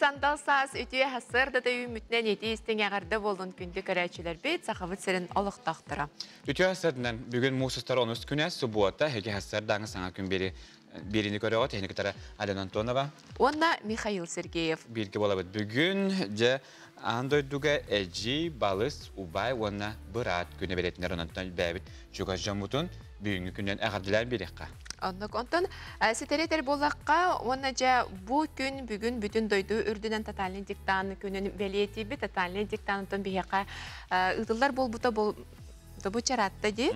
Сандал саас үтүө сарсыардата үүммүтүнэн итии истиҥ эҕэрдэ буоллун күндү көрөөччүлэрбит, Сахабыт сирин олохтоохторо. Үтүө сарсыарданан бүгүн муус устар онус күнэ субуота эһиги сарсыардааҥы саҥа күн биэри биэриини көрөҕүт эһини кытары Алена Антонова уонна Михаил Сергеев. Бииргэ буолабыт. Бүгүн дьэ аан дойдуга эдьиий, балыс, убай уонна быраат күнэ бэлиэтинэр ононтон бэйэбит чугас дьоммутун бүгүҥҥү күнүнэн эҕэрдэлээн биэриэххэ. Оннук. Онтон ситэри этэр буоллахха, уонна дьэ бу күн бүгүн бүтүн дойду үрдүнэн тотальный диктант күнүн бэлиэтиибит. Тотальный диктантын биһиэхэ ыытыллар буолбута бу чаратта дии.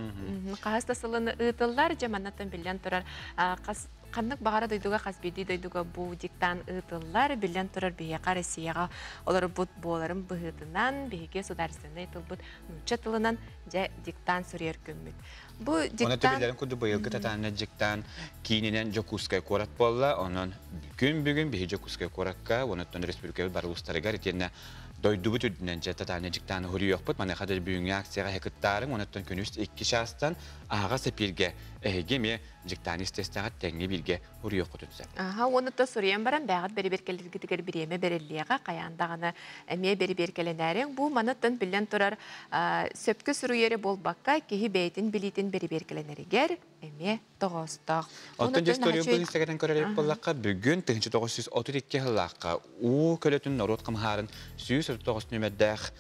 Хаһыс да сылын ыытыллар, дьэ маннаттан биллэн турар хас ханнык баҕара дойдуга хас биирдии дойдуга бу диктант ыытыллар, биллэн турар биһиэхэ Россияҕа олорбут буоларын быһыытынан биһиги судаарыстыбаннай тылбыт нуучча тылынан дьэ диктант суруйар күммүт. Бу диктант... Оны билэрин курдук быйылгы татаанна диктант киининэн Дьокуускай куорат буолла. Онон күн бүгүн биһи Дьокуускай куоракка, онуттан республикабыт бары улуустарыгар итиэннэ дойдубут үрдүнэн дьэ татаанна диктаны хуруйуохпут. Маныаха да бүгүҥҥү акцияҕа эһэ кыттаарыҥ. Онуттан күнүс 2 чаастан аһаҕас эпииргэ эһиги эмиэ дьыктааны истэстэҕит тэҥҥэ бииргэ уруйуоххутун сөп. Аха, уонна то суруйан баран бэҕэт бэрибиэркэлэргитигэр бириэмэ бэриллиэҕэ, хайаан даҕаны эмиэ бэрибиэркэлэнээриҥ. Бу маныттан биллэн турар сөпкө суруйары буолбакка, киһи бэйэтин билиитин бэрибиэркэлэнэригэр эмиэ тоҕоостоох. Оттон дьэ историябытын истэгэтэн көрөр буоллахха, бүгүн 1932 сыллаахха уу көлөтүн норуот хамыһаарын 139 нүөмэрдээх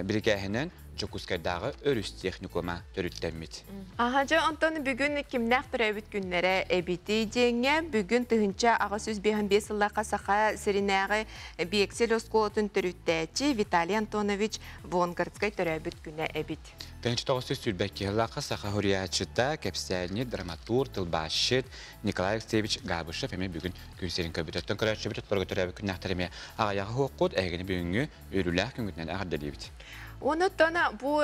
бирикээһинэн Дьокуускайдааҕы өрүс техникума төрүттэммит. Аха, дьэ, онтон бүгүн кимнээх төрөөбүт күннэрэ эбитий диэҥҥэ, бүгүн 1855 сыллаахха Саха сиринээҕи Биэксэл оскуолатын төрүттээччи Виталий Антонович Вонгардскай төрөөбүт күнэ эбит. 1922 сыллаахха саха суруйааччыта, кэпсээнньит, драматург, тылбаасчыт Николай Алексеевич Габышев эмиэ бүгүн күн сирин көрбүт. Оттон көрөөччүбүт оттолорго төрөөбүт күннээхтэр эмиэ аҕыйаҕы суоххут, эһигини бүгүҥҥү үөрүүлээх күҥҥүтүнэн эҕэрдэлиибит. Онуттан бу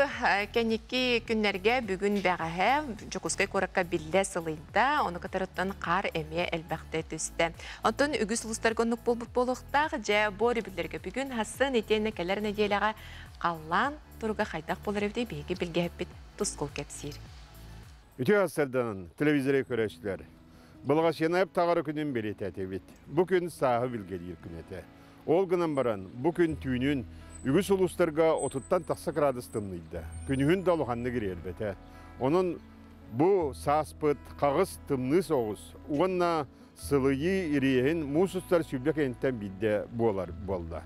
кэнники күннэргэ бүгүн бэҕэһээ Дьокуускай куоракка биллэ сылыйда, ону кытарыттан хаар эмиэ элбэхтэ түстэ. Оттон үгүс улуустарга оннук буолбут буолуохтаах, дьэ бу өрөбүллэргэ бүгүн хассын итиэннэ кэлэр нэдиэлэҕэ халлаан туруга хайдах буолар эбитий биһиги билгэһиппит Тускул кэпсиир. Үтүө сарсыарданан телевизоры көрөөччүлэр. Былаҕасыйанаайап таҕара күнүн бэлиэтээтибит. Бу күн сааһы билгэлиир күн этэ. Ол гынан баран, бу күн түүнүн үгүс улуустарга отуттан тахса градус тымныйда. Күнүһүн да улаханнык ириэрбэтэ. Онон бу сааспыт хаҕыс тымныы соҕус уонна сылыйыы ириэһин муус устар 20 кэнниттэн биирдэ буолар буолла.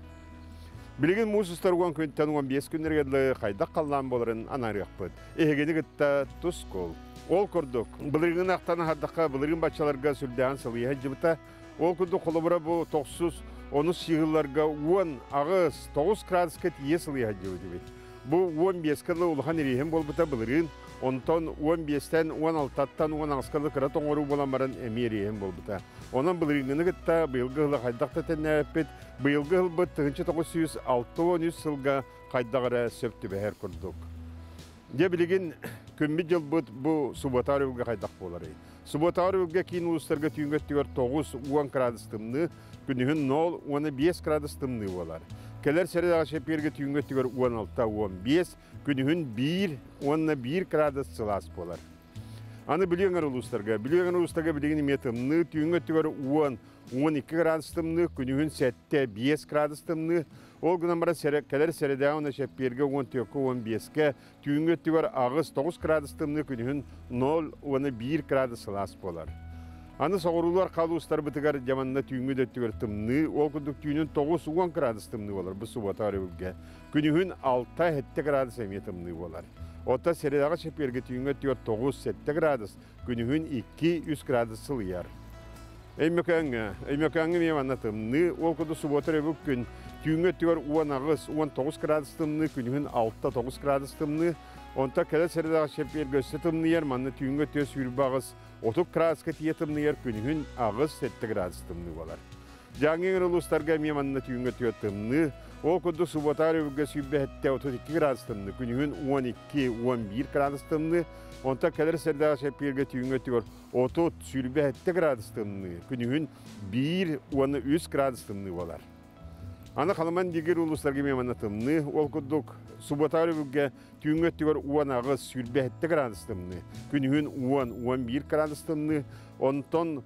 Билигин муус устар 10 күнтэн 15 күннэргэ дылы хайдах халлаан буоларын анаарыахпыт. Эһигини кытта тускул. Ол курдук, былырыыҥҥын ахтан аһардахха, былырыын баччаларга сүрдээҕин сылыйа сылдьыбыта. Ол курдук холобура бу тохсус, онус сыһыыларга 10, 8, 9 градуска тиийэ сылыйа сылдьыбыт эбит. Бу 15-ка дылы улахан ириэһин буолбута былырыын, онтон 15-тэн 16-ттан 18-ка дылы кыра тоҥоруу буолан баран эмиэ ириэһин буолбута. Онон былырыыҥҥыны кытта быйылгы ыһыла хайдах да тэннээбиппит, быйылгы ыһылбыт 1963 сылга хайдах эрэ сөп түбэһэр курдук. Дьэ билигин күммүт-дьылбыт бу субуотаар өбүгэ хайдах буоларый? Субуотаҕар үлгэ киин улуустарга түүҥҥү өттүгэр 9-10 градус тымныы, күнүһүн 0 уонна 5 градус тымныы буолар. Кэлэр сэрэдэҕэ чэппиэргэ түүҥҥү өттүгэр 16-15, күнүһүн 1 уонна 1 градус сылаас буолар. Аны Бүлүү эҥэр улуустарга, Бүлүү эҥэр улуустарга билигин эмиэ тымныы, түүҥҥү өттүгэр 10, 12 градус тымныы, күнүһүн 7, 5 градус тымныы. Ол гынан баран кэлэр сэрэдэҕэ уонна чэппиэргэ 14-ка 15-ке Түүҥҥү өттүгэр 8-9 градус тымныы күнүһүн 0 уонна 1 градус сылаас буолар. Аны соҕуруулар халуустарбытыгар дьэ манна түүҥҥү да өттүгэр тымныы, ол курдук түүнүн 9-10 градус тымныы буолар бу субуота өрөбүлгэ. Күнүһүн 6-7 градус эмиэ тымныы буолар. Оттон сэрэдэҕэ чэппиэргэ түүҥҥү өттүгэр 9-7 градус, күнүһүн 2-3 градус сылыйар. Өймөкөөҥҥө, Өймөкөөҥҥө эмиэ манна тымныы, ол курдук субуота өрөбүл күн түүҥҥү өттүгэр 18-19 градус тымныы, күнүһүн 6-9 градус тымныы. Онтон кэлэр сэрэдэҕэ чэппиэргэ өссө тымныйар, манна түүҥҥү өттүгэр 28-30 градуска тиийэ тымныйар, күнүһүн 8-7 градус тымныы буолар. Дьааҥы эҥэр улуустарга эмиэ манна түүҥҥү өттүгэр тымныы, ол курдук субуота өрөбүлгэ 27-32 градус тымныы, күнүһүн 12-11 градус тымныы. Онтон кэлэр сэрэдэҕэ чэппиэргэ түүҥҥү өттүгэр 30-27 градус тымныы, күнүһүн 1 уонна 3 градус тымныы буолар. Аны Халыман Дигир улуустарга эмиэ манна тымныы, ол курдук субуота өрөбүлгэ түүҥҥү өттүгэр 18-27 градус тымныы, күнүһүн 10-11 градус тымныы, онтон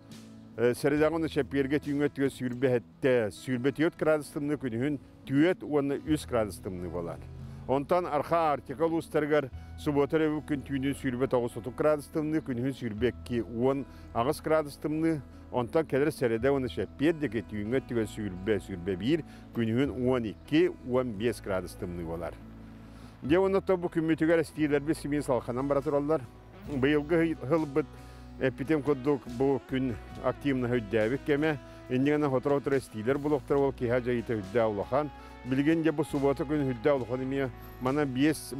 Сэрэдэҕэ уонна чэппиэргэ түүҥҥэ өттүгэр 27, 24 градус тымныы, күнүһүн 4 уонна 3 градус тымныы буолар. Онтон Архаа Арктика улуустарыгар субуота өрөбүл күн түүнүн 29 градус тымныы, күнүһүн 22 18 градус тымныы, онтон кэлэр сэрэдэ уонна чэппиэр диэки түүҥҥэ өттүгэр 20, 21, күнүһүн 12, 15 градус тымныы буолар. Дьэ уонна бу күммүтүгэр эстиилэрбит симиин салханан бара тураллар. Быйылгы сылбыт эппитим курдук бу күн активно үрдээбит кэмэ. Иннигэнэ сотору-сотору эстиилэр булуохтара ол киһи дьайыыта үрдээ улахан. Билигин дьэ бу субуота күн үрдээ улахан эмиэ манан биэс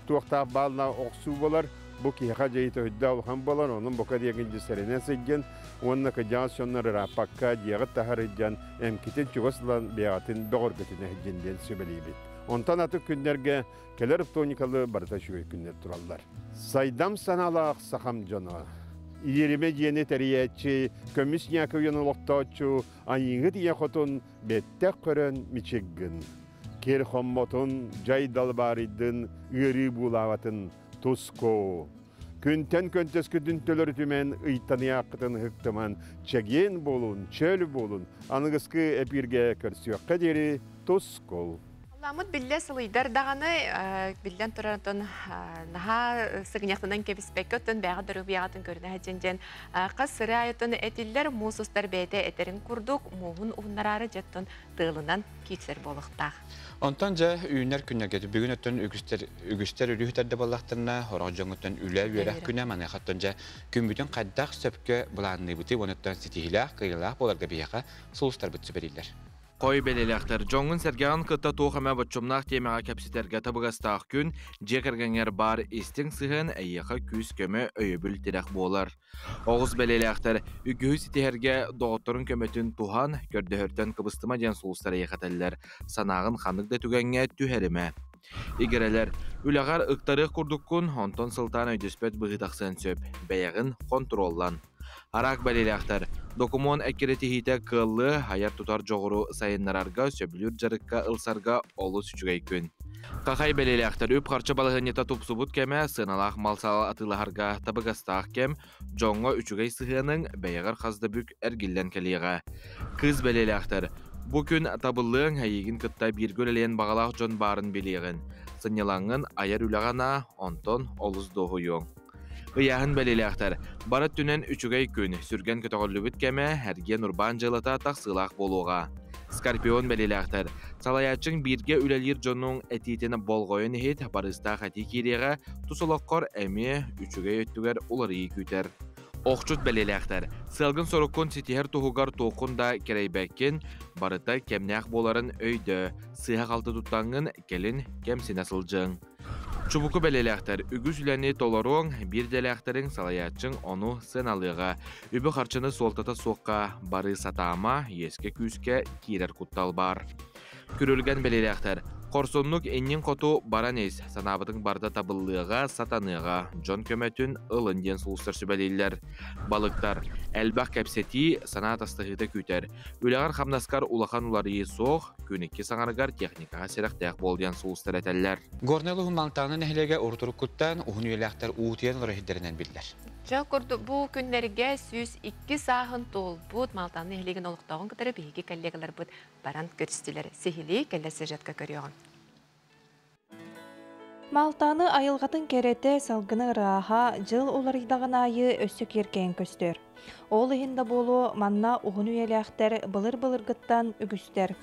туохтаах баална охсуу болар. Бу киһиэхэ дьайыыта үрдээ улахан болар. Онон бока диэгин дьиссэринэн сылдьан уонна кыдьаҕас дьоннор ырааппакка дьиэҕит таһар илдьэн эмкитин чугас ылан бэйэҕитин бөҕөргөтүнэ сылдьын диэн сүбэлиибит. Онтон атын күннэргэ Кэлэр вторникалы барыта үчүгэй күннэр тураллар. Сайдам санаалаах сахам дьоно. Иериме дьиэни тэрийээччи, көмүс ньээкэ уйан олохтооччу Айыыһыт ийэ хотун бэттэх көрөн мичик гын. Кир хоммотун, дьай далбаарыйдын, ыарыы буулаабатын туску. Күнтэн көнтөскүтүн төлөрүтүмэн, ыйтаныйааххытын ыһыктыман, чэгиэн буолун, чөл буолун, аныгыскы эпииргэ көрсүөххэ диэри тускул. Ламыт биллэ сылыйдар даҕаны, биллэн турар оттон наһаа сыгынньахтанан кэбиспэккэ, оттон бэйэҕэ доруобуйаҕытын көрүнэ сылдьан диэн хас сыры аайытын этиллэр, муус устар бэйэтэ этэрин курдук, мууһун уһуннараары дьэ оттон тыалынан киирсэр буолуохтаах. Онтон дьэ үүнэр күннэргэ бүгүн оттон үгүстэр үгүстэр өрүһүтэрдэ буоллахтарына, сорох дьоҥҥуттан үлэ үөрэх күнэ маныаха оттон дьэ күммүтүн хайдах сөпкө былаанныыбытый уонна ситиһиилээх, кыайыылаах буоларга биһиэхэ сулустарбыт сүбэлииллэр. Хой бэлэлээхтэр дьоҥҥун-сэргэҕин кытта туох эмэ боччумнаах тиэмэҕэ кэпсэтэргэ табыгастаах күн, дьиэ кэргэҥҥэр баар истиҥ сыһыан эйиэхэ күүс-көмө, өйөбүл-тирэх буолар. Оҕус бэлэлээхтэр үгүһү ситиһэргэ доҕотторун көмөтүн туһан, көрдөһөртөн кыбыстыма диэн сулустар эйиэхэ этэллэр. Санааҕын ханнык да түгэҥҥэ түһэримэ. Игирэлэр, үлэҕэр ыктарыах курдуккун, онтон сылтаан өйдөспөт быһыы тахсыан сөп. Бэйэҕин хонтуруоллан. Араак бэлиэлээхтэр, докумуон эккирэтиһиитэ кыаллыа, айар-тутар дьоҕуру сайыннарарга, сөбүлүүр дьарыкка ылсарга олус үчүгэй күн. Хахай бэлиэлээхтэр үп-харчы балаһыанньата тупсубут кэмэ, сыаналаах мал-сал атыылаһарга табыгастаах кэм, дьоҥҥо үчүгэй сыһыаныҥ бэйэҕэр хас да бүк эргиллэн кэлиэҕэ. Кыыс бэлиэлээхтэр, бу күн табыллыаҥ, эйигин кытта бииргэ үлэлиэн баҕалаах дьон баарын билиэҕин. Сынньалаҥҥын айар үлэҕэ анаа, онтон олус дуоһуйуоҥ. Ыйааһын бэлиэлээхтэр, бары өттүнэн үчүгэй күн, сүргэн көтөҕүллүбүт кэмэ, эргиэн урбаан дьыалата тахсыылаах буолуоҕа. Скорпион бэлиэлээхтэр, салайааччыҥ бииргэ үлэлиир дьонуҥ этиитин болҕойон иһит, барыыстаах этии киириэҕэ, тус олоххор эмиэ үчүгэй өттүгэр уларыйыы күүтэр. Охчут бэлиэлээхтэр, сыалгын-соруккун ситиһэр туһугар туоххун да кэрэйбэккин, барыта кэмнээх буоларын өйдөө, сыыһа-халты туттаҥҥын кэлин кэмсинэ сылдьыаҥ. Чубуку бэлиэлээхтэр үгүс үлэни толоруоҥ, биир идэлээхтэриҥ, салайааччыҥ ону сыаналыаҕа. Үбү-харчыны суолтата суохха барыы сатаама, иэскэ-күүскэ киирэр куттал баар. Күрүлгэн бэлиэлээхтэр хорсуннук иннин хоту баран ис, санаабытыҥ барыта табыллыаҕа, сатаныаҕа, дьон көмөтүн ылын диэн сулустар сүбэлииллэр. Балыктар элбэх кэпсэтии, санаа атастаһыыта күүтэр. Үлэҕэр-хамнаскар улахан уларыйыы суох, күн икки саҥарыгар техникаҕа сэрэхтээх буол диэн сулустар этэллэр. Горнай улууһун Малтааны нэһилиэгэ урут-уруккуттан уһун үйэлээхтэр уутуйан олорор иһирдэринэн биллэр. Дьэ курдук бу күннэргэ 102 сааһын туолбут Малтааны нэһилиэгин олохтооҕун кытары биһиги коллегаларбыт баран көрүстүлэр. Сиһилии кэлэр сюжетка көрүөҕүм. Малтааны айылҕатын кэрэтэ, салгына ырааһа, дьыл уларыйдаҕын аайы өссө киэркэйэн көстөр. Ол иһин да буолуо, манна уһун үйэлээхтэр былыр-былыргыттан үгүстэр.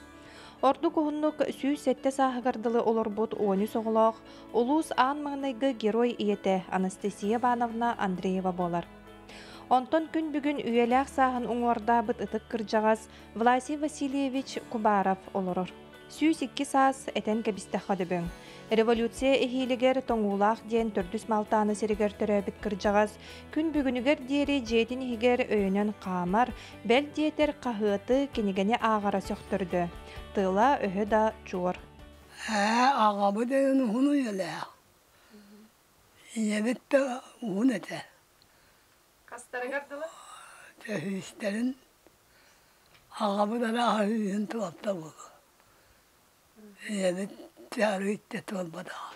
Ордук уһуннук 107 сааһыгар дылы олорбут 13 оҕолоох улуус аан маҥнайгы герой ийэтэ Анастасия Ивановна Андреева буолар. Онтон күн бүгүн үйэлээх сааһын уҥуордаабыт ытык кырдьаҕас Власий Васильевич Кубаров олорор. 102 саас этэн кэбистэххэ дөбөҥ. Революция эһиилигэр Тоҥуулаах диэн төрдүс Малтааны сиригэр төрөөбүт кырдьаҕас күн бүгүнүгэр диэри дьиэтин иһигэр өйөнөн хаамар, бэл диэтэр хаһыаты, кинигэни ааҕара сөхтөрдө. Тыла-өһө да чуор. Ээ, аҕабыт өйүн уһун үйэлээх. Ийэбит да уһун этэ. Хастарыгар дылы? Төһүүстэрин Аҕабыт арааһа үһүн туолта буолуо. Ийэбит арыычча туолбатаҕа.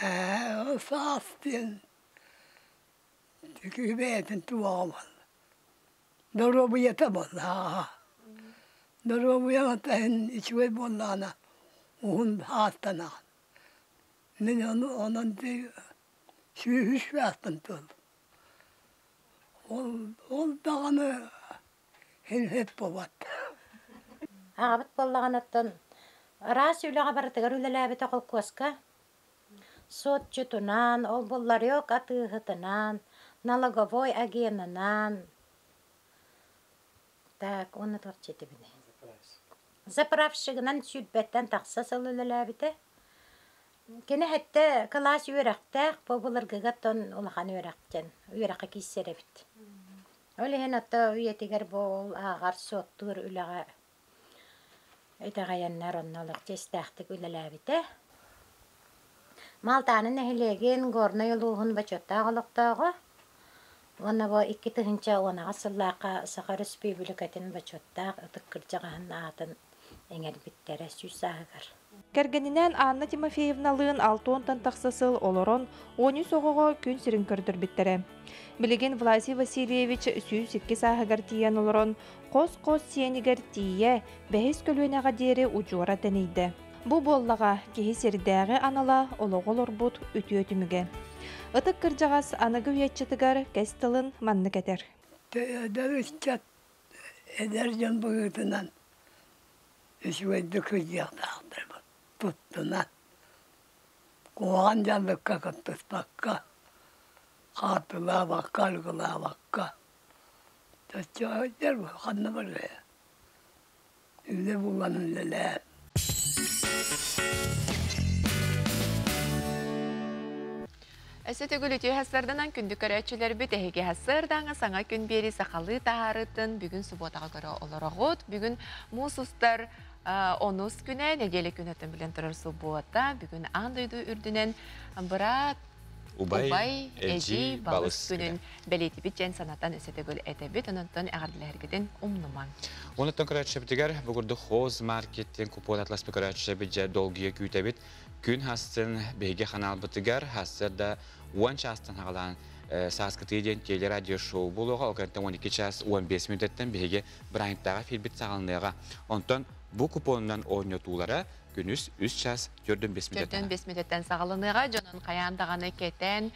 Ээ, саас диэн үкүү бэйэтин туоҕа буолла. Доруобуйата буолла. Доруобуйаҥ иһин үчүгэй буоллаҕына уһун ааттанаҕын. Мин ону онон сүүһүс сааспын туоллум. Ол ол даҕаны син сөп буолбат. Аҕабыт буоллаҕына араас үлэҕэ барытыгар үлэлээбитэ холкуоска. Суотчутунан, ол бу ларек атыыһытынан, налоговой агенынан. Так, уонна туох дьиэтибиний? Заправщигынан сүүрбэттэн тахса сыл үлэлээбитэ. Кини сэттэ кылаас үөрэхтээх, бу былыргыга оттон улахан үөрэхтэн үөрэххэ киирсэр эбит. Ол иһин ото үйэтигэр бу ол ааҕар суоттуур үлэҕэ итэҕэйэннэр онно олох чиэстээхтик үлэлээбитэ. Маалтааны нэһилиэгин Горнай улууһун бочуоттаах олохтооҕо уонна бу 2018 сыллаахха Саха Өрөспүүбүлүкэтин бочуоттаах ытык кырдьаҕаһын аатын иҥэрбиттэрэ 100 сааһыгар. Кэргэнинээн Анна Тимофеевналыын алтыонтан тахса сыл олорон, 13 оҕоҕо күн сирин көрдөрбүттэрэ. Билигин Власий Васильевич 102 сааһыгар тиийэн олорон, хос-хос сиэнигэр тиийэ, бэһис көлүөнэҕэ диэри удьуора тэнийдэ. Бу буоллаҕа киһи сирдээҕи анала олоҕу олорбут үтүө түмүгэ. Ытык кырдьаҕас аныгы үйэччитигэр кэс тылын маннык этэр. Эдэр ыччат эдэр дьон быһыытынан үчүгэйдик сылдьыахтаахтар туттунан куһаҕан дьаллыкка кыттыспакка хаартылаабакка арыгылаабакка чоччо ханна барыа үлэ булан үлэлээн. Өссө төгүл үтүө хассарданан күндү көрөөччүлэрбит эһиги хассырдаҥа саҥа күн биэри сахалыы таһаарытын бүгүн субуотаҕа көрө олороҕут. Бүгүн муус устар онус күнэ, нэдиэлэ күнөттөн билэн турар субуота. Бүгүн аан дойду үрдүнэн быраат Убай, эдьиий, балыс күнүн бэлиэтибит дьэн санатан өссө төгүл этэбит. Ононтон эҕэрдэлэһэргитин умнумаҥ. Онуттан көрөөччүбүтүгэр бу курдук Хоз маркеттен купон атласпы көрөөччүбүт дьэ долгуйа күүтэбит. Күн хастын биһиги ханаалбытыгар хассыр да 10 чаастан хагалаан сааскытыы диэн телерадио шоу буолуоҕа. Ол кэнниттэн 12 час 15 мүнүүтэттэн биһиги бырааһынньыктааҕы эфирбит саҕаланыаҕа. Онтон бу купонунан оонньотуулара күнүс 3 час 45 мүнүүтэттэн. 45 мүнүүтэттэн саҕаланыаҕа. Дьонун хайаан даҕаны кэтэн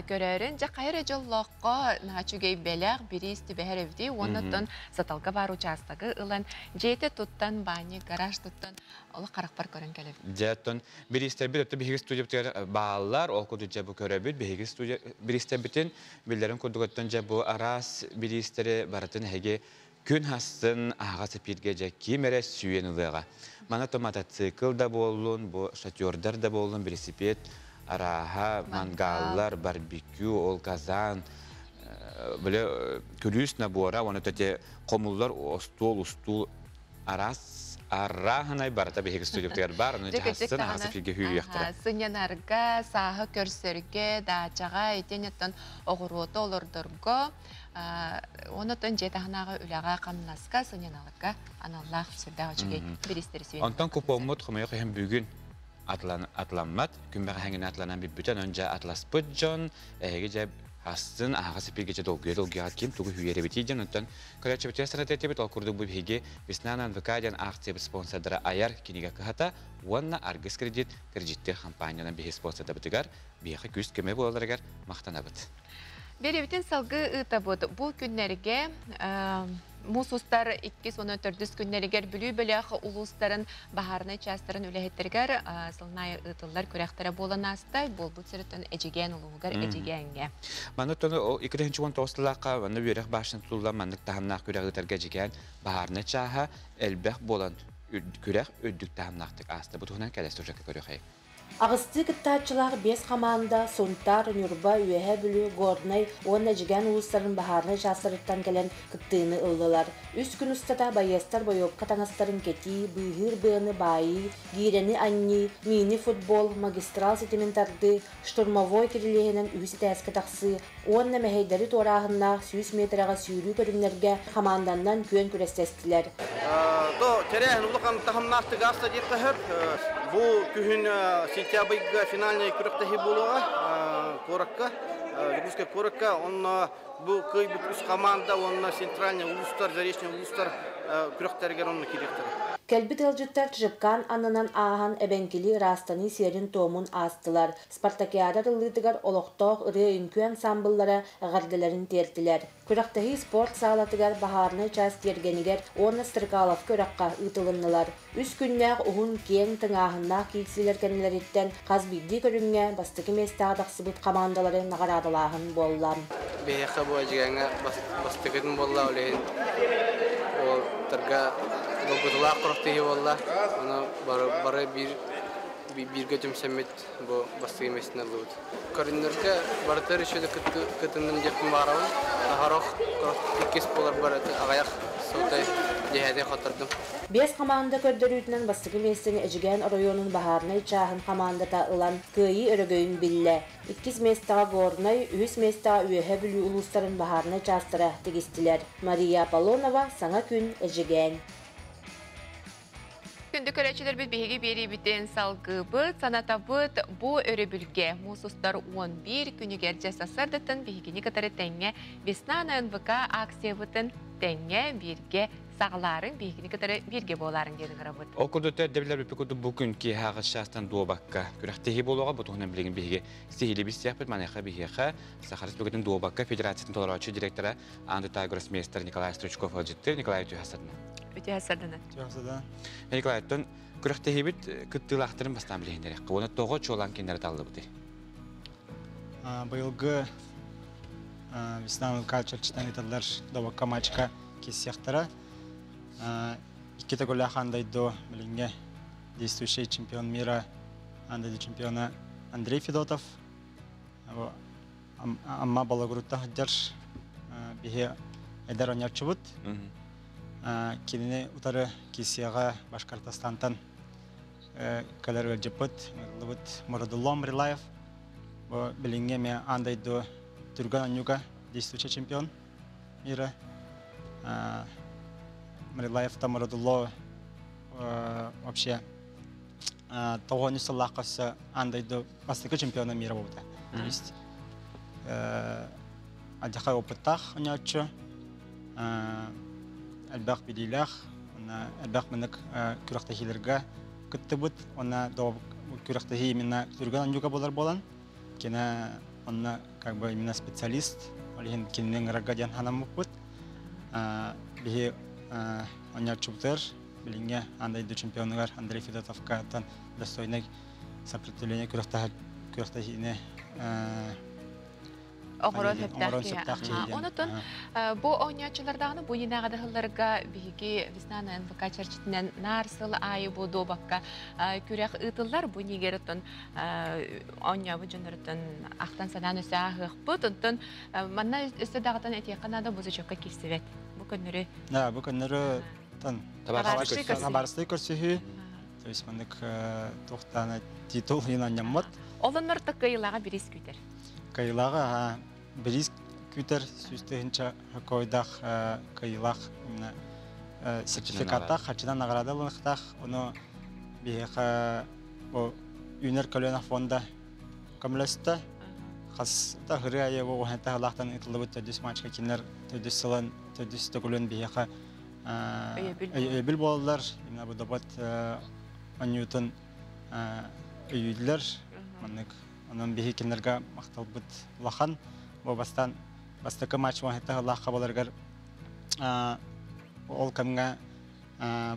көрөөрүн. Дьэ хайа эрэ дьоллооххо наһаа үчүгэй бэлэх, бириис түбэһэр эбитий. Уоннаттан Саталга баар учаастагы ылан, дьиэтэ туттан, баанньык, гараж туттан, олох харахпар көрөн кэлэбит. Дьэ, оттон бириистэрбит өттө биһиги студиябытыгар бааллар, ол курдук дьэ бу көрөбүт, биһиги студия бириистэрбитин биллэрин курдук оттон дьэ бу араас бириистэри барытын эһиги күн хастын аһаҕас эпииргэ дьэ ким эрэ сүүйэн ылыаҕа. Маны то мотоцикл да буоллун, бу шатердар да буоллун, велосипед арааһа, мангаллар, барбекю, ол казан, бile күлүүс набора, оны төте хомуллар остуол, устуул араас арааһынай барыта биһиги студиябытыгар бар, оны жаһасын аһас эфирге хүүрүөхтэрэ. Сынньанарга, сааһы көрсөргө, даачаҕа, итиэнньэттэн оҕуруоту олордорго, онотон дьиэ таһынааҕы үлэҕэ, хамнаска, сынньаналыкка аналлаах сүрдээх үчүгэй бириистэри сүүйэн. Онтон купоммут хомойуох иһин бүгүн атламмат, күн бэҕэһэҥҥинэ атланан бүппүтэ, онон дьэ атласпыт дьон, эһиги дьэ астын аһаҕас эпииргэ дьэ долгуйа долгуйаҕыт ким тугу үүйэрэбитий диэн онтон көрөөччүбүтүгэр саната этибит, ол курдук бу биһиги Весна на НВК диэн акциябыт спонсордара Айар кинигэ кыһата уонна Аргыс кредит кредиттиир хампаанньанан биһи спонсордабытыгар биһиэхэ күүс-көмө буолаларыгар махтанабыт. Биэрэбитин салгыы ыытабыт. Бу күннэргэ муус устар иккис уонна төрдүс күннэригэр Бүлүү бөлөх улуустарын баһаарынай чаастарын үлэһиттэригэр сылын аайы ыытыллар күрэхтэрэ буолан ааста. Буолбут сириттэн Эдьигээн улууһугар Эдьигээҥҥэ. Манна оттон 2019 сыллаахха манна үөрэх башня тутуллан маннык таһымнаах күрэх ыытарга Эдьигээн баһаарынай чааһа элбэх буолан күрэх үрдүк таһымнаахтык ааста. Бу туһунан кэлэ сюжекка көрүөхэй. Аҕыстыы кыттааччылаах биэс хамаанда Сунтаар, Ньурба, Үөһээ Бүлүү, Горнай уонна Эдьигээн улуустарын баһаарынай чаастарыттан кэлэн кыттыыны ыллылар. Үс күн устата байыастар бойуопка таҥастарын кэтии, быыһыыр быаны баайыы, гиирэни анньыы, мини-футбол, магистрал ситимин тардыы, штурмовой кирилиэһинэн үһүс этээскэ тахсыы уонна мэһэйдэри туорааһыннаах 100 миэтэрэҕэ сүүрүү көрүҥнэргэ хамаанданнан күөн күрэстэстилэр. То тэрээһин улахан таһымнаахтык ааста диэххэ сөп. Бу күһүн сентябрьга финальный күрэхтэһии буолуоҕа куоракка, Дьокуускай куоракка. Онно бу кыайбыт үс команда уонна центральный улуустар, заречный улуустар күрэхтэригэр онно киириэхтэрэ. Кэлбит ыалдьыттар Чжипкан аннынан ааһан эбэҥкилии ыраастаныы сиэрин-туомун аастылар. Спартакиада арыллыытыгар олохтоох ырыа-үҥкүү ансаамбыллара эҕэрдэлэрин тиэртилэр. Күрэхтэһии спорт саалатыгар, баһаарынай чаас тиэргэнигэр уонна Стрыкаловка үрэххэ ыытылыннылар. Үс күннээх уһун, киэҥ, тыҥааһыннаах киирсиилэр кэннилэриттэн хас биирдии көрүҥҥэ бастакы миэстэҕэ тахсыбыт хамаандалары наҕараадалааһын буолла. Биһиэхэ бу Эдьигээҥҥэ бастакытын буолла, ол иһин уолаттарга долгутуулаах күрэхтэһии буолла. Ону бары биир бииргэ түмсэммит бу бастакы миэстэни ыллыбыт. Көрүннэргэ барытыгар үчүгэй кытынным диэхпин баҕарабын. Сорох иккис буоларбар аҕыйах сылтай дьиэһээти хоттордум. Биэс хамаанда көрдөрүүтүнэн бастакы миэстэни Эдьигээн оройуонун баһаарынай чааһын хамаандата ылан, кыайыы өрөгөйүн биллэ. Иккис миэстэҕэ Горнай, үһүс миэстэҕэ Үөһээ Бүлүү улуустарын баһаарынай чаастара тигистилэр. Мария Аполлонова, Саҥа күн, Эдьигээн. Күндү көрөөччүлэрбит биһиги биэриибитин салгыыбыт, санатабыт бу өрөбүлгэ муус устар 11 күнүгэр дьэ сарсыардаттан биһигини кытары тэҥҥэ Весна на НВК акциябытын тэҥҥэ бииргэ саҕалаарыҥ, биһигини кытары бииргэ буолаарыҥ диэн ыҥырабыт. Ол курдук эрдэ билэр курдук бу күн киэһэ аҕыс чаастан дуобакка күрэхтэһии буолуоҕа. Бу туһунан билигин биһиги сиһилии билсиэхпит. Маныаха биһиэхэ Саха Республикатын дуобакка федерациятын толорооччу директора Аан дойду гроссмейстер Николай Стручков ыалдьыттыыр. Николай үтүө Үтүө сардана. Үтүө сардана. Николай, күрэхтэһиибит кыттыылаахтарын бастаан билиһиннэриэххэ. Уонна тоҕо чуолаан кинилэри таллыбытый? Быйылгы Весна НВК чэрчитинэн ыытыллар добокка матчка киирсиэхтэрэ. Икки төгүллээх аан дойду билиҥҥи действующий чемпион мира, аан дойду чемпиона Андрей Федотов. Амма Балагурутта сылдьар биһи эдэр оонньооччубут. Кинини утары киирсиэҕэ Башкортостантан кэлэр ыалдьыппыт, ыҥырыллыбыт Мурадулло Мрилаев. Бу билиҥҥи эмиэ аан дойду түргэн оонньууга действующий чемпион мира. Мрилаев Мурадулло вообще тоҕонүс сыллаахха өссө аан дойду бастакы чемпиона мира буолбута. То есть алдьархай опыттаах оонньооччу, элбэх билиилээх, уонна элбэх маннык күрэхтэһиилэргэ кыттыбыт, уонна күрэхтэһии именно түргэн оонньууга буолар буолан, кини онно как бы именно специалист, ол иһин кинини ыҥырарга диэн санаммыппыт. Биһи оонньооччубутугар билиҥҥи аан дойду чемпионугар Андрей Федотовка достойный сопротивление күрэхтэһиини оҥорон сөптөөх киһи. Онотон бу оонньооччулардаҕына бу иннинээҕи да биһиги Весна на НВК чэрчитинэн наар сыл аайы бу дуобакка күрэх ыытыллар. Бу нигер оттон оонньообут дьонноруттан ахтан санаан өссө ааһыахпыт. Онтон манна өссө даҕатан этиэххэ наада бу зачетка киирсибэт. Бу көннөрү. Да, бу көннөрү тан табаарыстыы көрсүһүү. То есть маннык туохтаана титул иһин анньаммыт. Олоннор та кыайыылааҕа бириис күүтэр. Кыайыылааҕа бириис күүтэр 100 000 хоккойдаах кыайыылаах именно сертификаттаах, харчынан награда ылыныахтаах. Ону биһиэхэ бу Үүнэр көлүөнэ фонда көмөлөстө. Хас да ырыа айы бу таһылаахтан ыытыллыбыт төрдүс матчка кинилэр төрдүс сылын, төрдүс төгүлүн биһиэхэ өйөбүл буолаллар. Именно бу добот оонньуутун өйүүллэр. Маннык онон биһи кинилэргэ махталбыт улахан. Бу бастаан бастакы матч таһылаах хабаларыгар ол кэмҥэ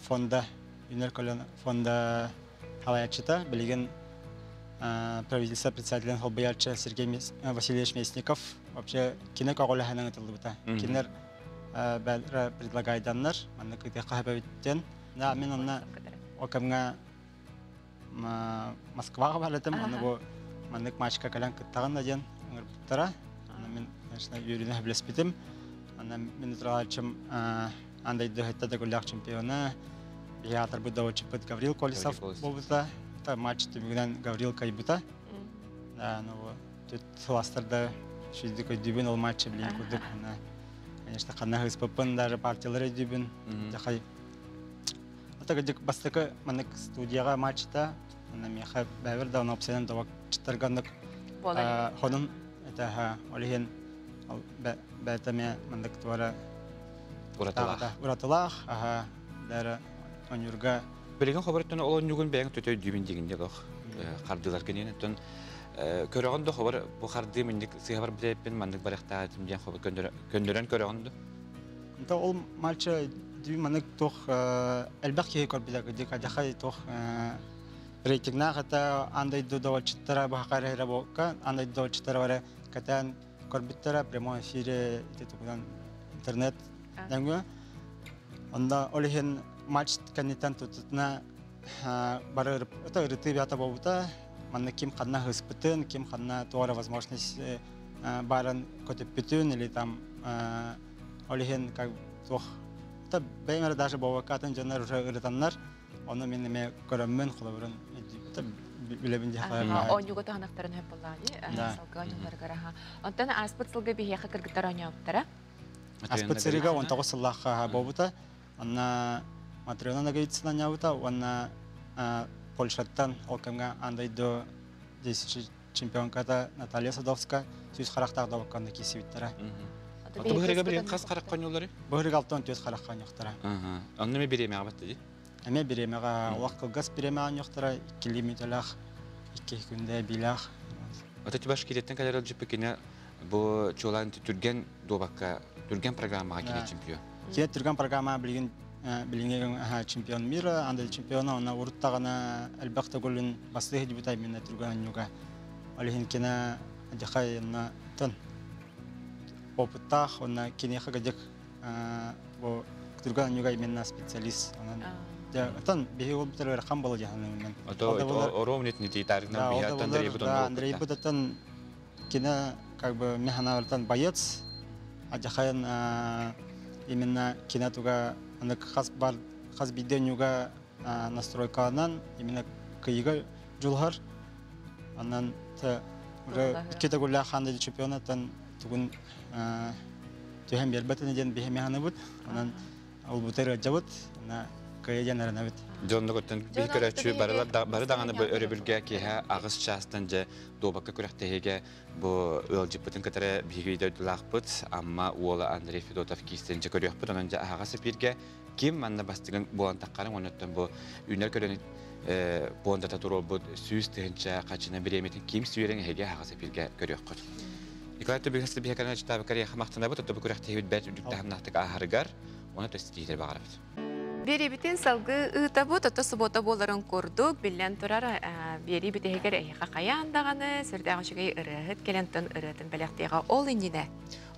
фонда Үүнэр көлүөнэ фонда салайааччыта билигин правительство председателин солбуйааччы Сергей Васильевич Местников вообще кине көҕүлэһэн ыытыллыбыта. Кинилэр бэлрэ предлагайданнар маннык ыытыахха сөбөбүттэн. Да, мин онно ол кэмҥэ Москваҕа барытым, аны бу маннык матчка кэлэн кыттаҕын да диэн ыҥырбыттара. Аны мин, конечно, үөрүүнү сөбүлэспитим. Аны мин утарылааччым аан дойду сэттэ төгүллээх чемпиона, биһи аатырбыт доводчикпыт Гаврил Колесов буолбута. Матч түмүгүнэн Гаврил кыайбыта. Да, ну тут сыластарда сүүрдүк өйдүүбүн ол матчы билин курдук. Конечно, ханна ыспыппын даже партиялар өйдүүбүн. Жахай. Ата кырдьык бастакы маннык студияҕа матчта, онно миэхэ бэйэбэр да уопсайынан добокчуттарга оннук сонун этэ. Ол иһин бэйэтэ эмиэ маннык туора уратылаах. Уратылаах, аха, бары онньуурга. Билигин хобороттон ол онньугун бэйэҥ төтө өйдүүбүн дигин дьэ хардыылар киниэн оттон көрөҕүн да хобор бу хардыы минник сыһабар билэппин маннык барыхтаатым диэн хобор көннөрөн көрөҕүн да. Онто ол мальча дүү маннык туох элбэх киһи көрбүтэ кырдьык адьахай туох рейтингнаах это аан дойду довольчыттара баһакар эрэ буолка аан дойду довольчыттара бары кэтээн көрбүттэрэ прямой эфире ити тугунан интернет нөҥүө. Онно ол иһин матч кэнниттэн тутутуна бары это ырытыы бята буолбута. Манна ким ханна ыспытын, ким ханна туора возможность баарын көтүппүтүн или там ол иһин как туох это бэйэм эрэ даже буолбакка дьоннор уже ырытаннар ону мин эмиэ көрөммүн холобурун билэбин диэххэ. Оонньууга туһанахтарын хөп буоллаа дии. Салгыы оонньууларыгар аха. Онтон ааспыт сылга биһиэхэ кыргыттар оонньообуттара. Аспыт сырыга 19 сыллаахха буолбута. Онно Матрена Ноговицына оонньообута уонна Польшаттан ол кэмҥэ аан дойду действующий чемпионката Наталья Садовска сүүс харахтаах добокконно киирсибиттэрэ. Быһырыга билин хас харах хоньулары? Быһырыга 64 харах хоньуохтара. Онно эме бириэмэҕэ батта дии? Эмэ бириэмэҕэ олох кылгас бириэмэҕэ онньуохтара 2 мүнүүтэлээх, 2 күндэ билээх. Ата тибаш кириэттэн кэлэр ылдьыппы кине бу чуолаан түргэн дуобакка түргэн программаҕа кини чемпион. Кини түргэн программа билигин билиҥҥи чемпион мира, андыл чемпиона, онно уруттаҕына элбэх төгүлүн бастыы дебютай именно түргэн онньуга. Ол иһин кини дьахай онно тон опыттаах, онно киниэхэ кыдьык бу түргэн онньуга именно специалист. Онон оттон биһи ол бүтэр ыарахан буола дьаһаныммын. Ором нет не тиитарынан биһи Андрей бутон. Андрей бутон кини как бы механавартан боец, а жахайын именно кине туга аны хас бар хас биден настройканан именно кыйыга жулхар. Анан уже икки төгүллээх хаан чемпионаттан тугун түһэн биэрбэтин диэн биһи механыбыт. Онон ол бутер ыалдьабыт, ана кыйа диэн эрэнэбит. Дьонно көттөн биир көрөөччү бары даҕаны бу өрөбүлгэ киэһэ 8 чаастан дьэ дуобакка күрэхтэһиигэ бу ыалдьыппытын кытары биһиги дойдулаахпыт Амма уола Андрей Федотов киистэн дьэ көрүөхпүт. Онон дьэ аһаҕас эпииргэ ким манна бастыгын буолан таххарын оннуттан бу үүнэр көлөнү пуондата туруорбут 100 000 хачына бириэмэтин ким сүөрэн эһиги аһаҕас эпииргэ көрүөххүт. Николай Тобигас биһэкэнэ читабы карьера махтанабыт, отто бу күрэхтэһиибит бэрт үрдүк аһарыгар, оны төстиитер баҕарабыт. Биэрибитин салгыы ыытабыт, ото суббота буоларын курдук, биллэн турар биэри бүтэһигэр эһиэхэ хайаан даҕаны сүрдээх үчүгэй ырыаһыт кэлэн ырыатын бэлэхтиэҕэ ол иннинэ.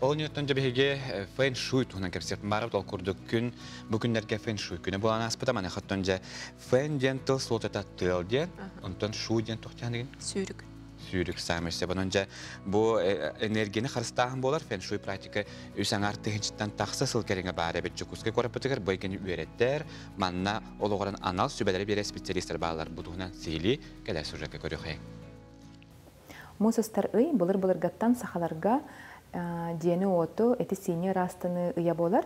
Ол инниттэн дьэ фэн-шуй туһунан кэпсиэхпин баарабыт. Ол курдук күн бу күннэргэ фэн-шуй күнэ буолан ааспыта. Маны хоттон дьэ фэн диэн тыл суолтата тыал диэн, онтон шуй диэн туох диэн Сүүрүк. Сүүрүк саамай сөп. Онон дьэ бу энергияны харыстааһын буолар фэн-шуй практика үс аҥаар тыһынчыттан тахса сыл кэриҥэ баар эбит Дьокуускай куораппытыгар бу эйгэни үөрэттэр, манна олоҕуран анал сүбэлэри биэрэр специалистар бааллар. Бу туһунан сиһилии кэлэр сюжекка көрүөхэй. Муус устар ый былыр-былыргаттан сахаларга дьиэни уоту эти сиини ыраастаны ыйа буолар.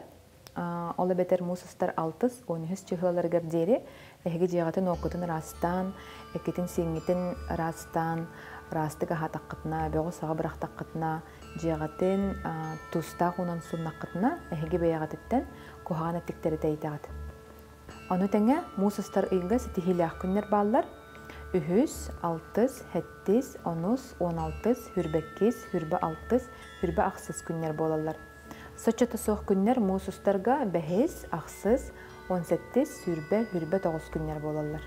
Ол эбэтэр муус устар алтыс, 13 чыһыаларыгар диэри эһиги дьиэҕитин уоккутун ыраастаан, эккитин сииҥҥитин ыраастаан, ыраастык аһаатаххытына, бөҕү саҕа бырахтаххытына, дьиэҕитин туустаах уунан сууннаххытына, эһиги бэйэҕититтэн куһаҕан эттиктэри тэйитэҕит. Ону тэҥэ муус устар ыйга ситиһиилээх күннэр бааллар. Үһүс, алтыс, сэттис, онус, 16-ыс, 22-ис, 26-ыс, 28-ыс күннэр буолаллар. Соччото суох күннэр муус устарга бэһис, ахсыс, 17-ис, 20, 29 күннэр буолаллар.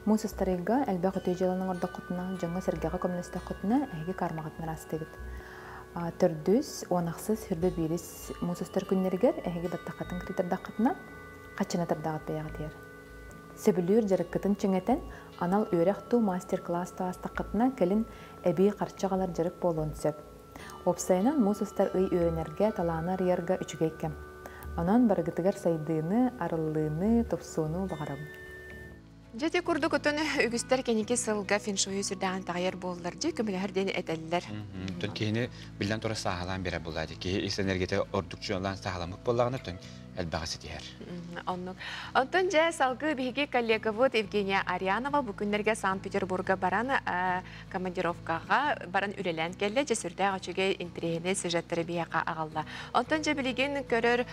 Муус устар ыйга элбэх үтүө дьыаланы оҥордоххутуна, дьоҥҥо-сэргэҕэ көмөлөстөххүтүнэ, эһиги кармаҕытын ыраастыыгыт. Төрдүс, 16-ыс, 21-ис муус устар күннэригэр эһиги баттаххытын кырыйтардаххытына, хаччына тардаҕыт бэйэҕитигэр. Сөбүлүүр дьарыккытын чиҥэтэн, анал үөрэх туу мастер-класс таастаххытына кэлин эбии харчы аҕалар дьарык буолуон сөп. Уопсайынан муус устар ый үөрэнэргэ, талааны арыйарга үчүгэй кэм. Онон барыгытыгар сайдыыны, арыллыыны, тупсууну баҕарабын. Дьэ ити курдук отон үгүстэр кэнники сылга фэншую сүрдээҕин таҕайар буоллар дьэ көмөлөһөр диэн этэллэр. Тон киһини биллэн тура сааһылаан берер буолаады. Киһи ис энергията ордук чуолаан сааһыламмыт буоллаҕына тон элбэҕи ситиһэр. Оннук. Онтон дьэ салгыы биһиги коллегабыт Евгения Арианова бу күннэргэ Санкт-Петербурга баран командировкаҕа баран үлэлээн кэллэ. Дьэ сүрдээх үчүгэй интэриэһинэй сюжеттары биһиэхэ аҕалла. Онтон дьэ билигин көрөр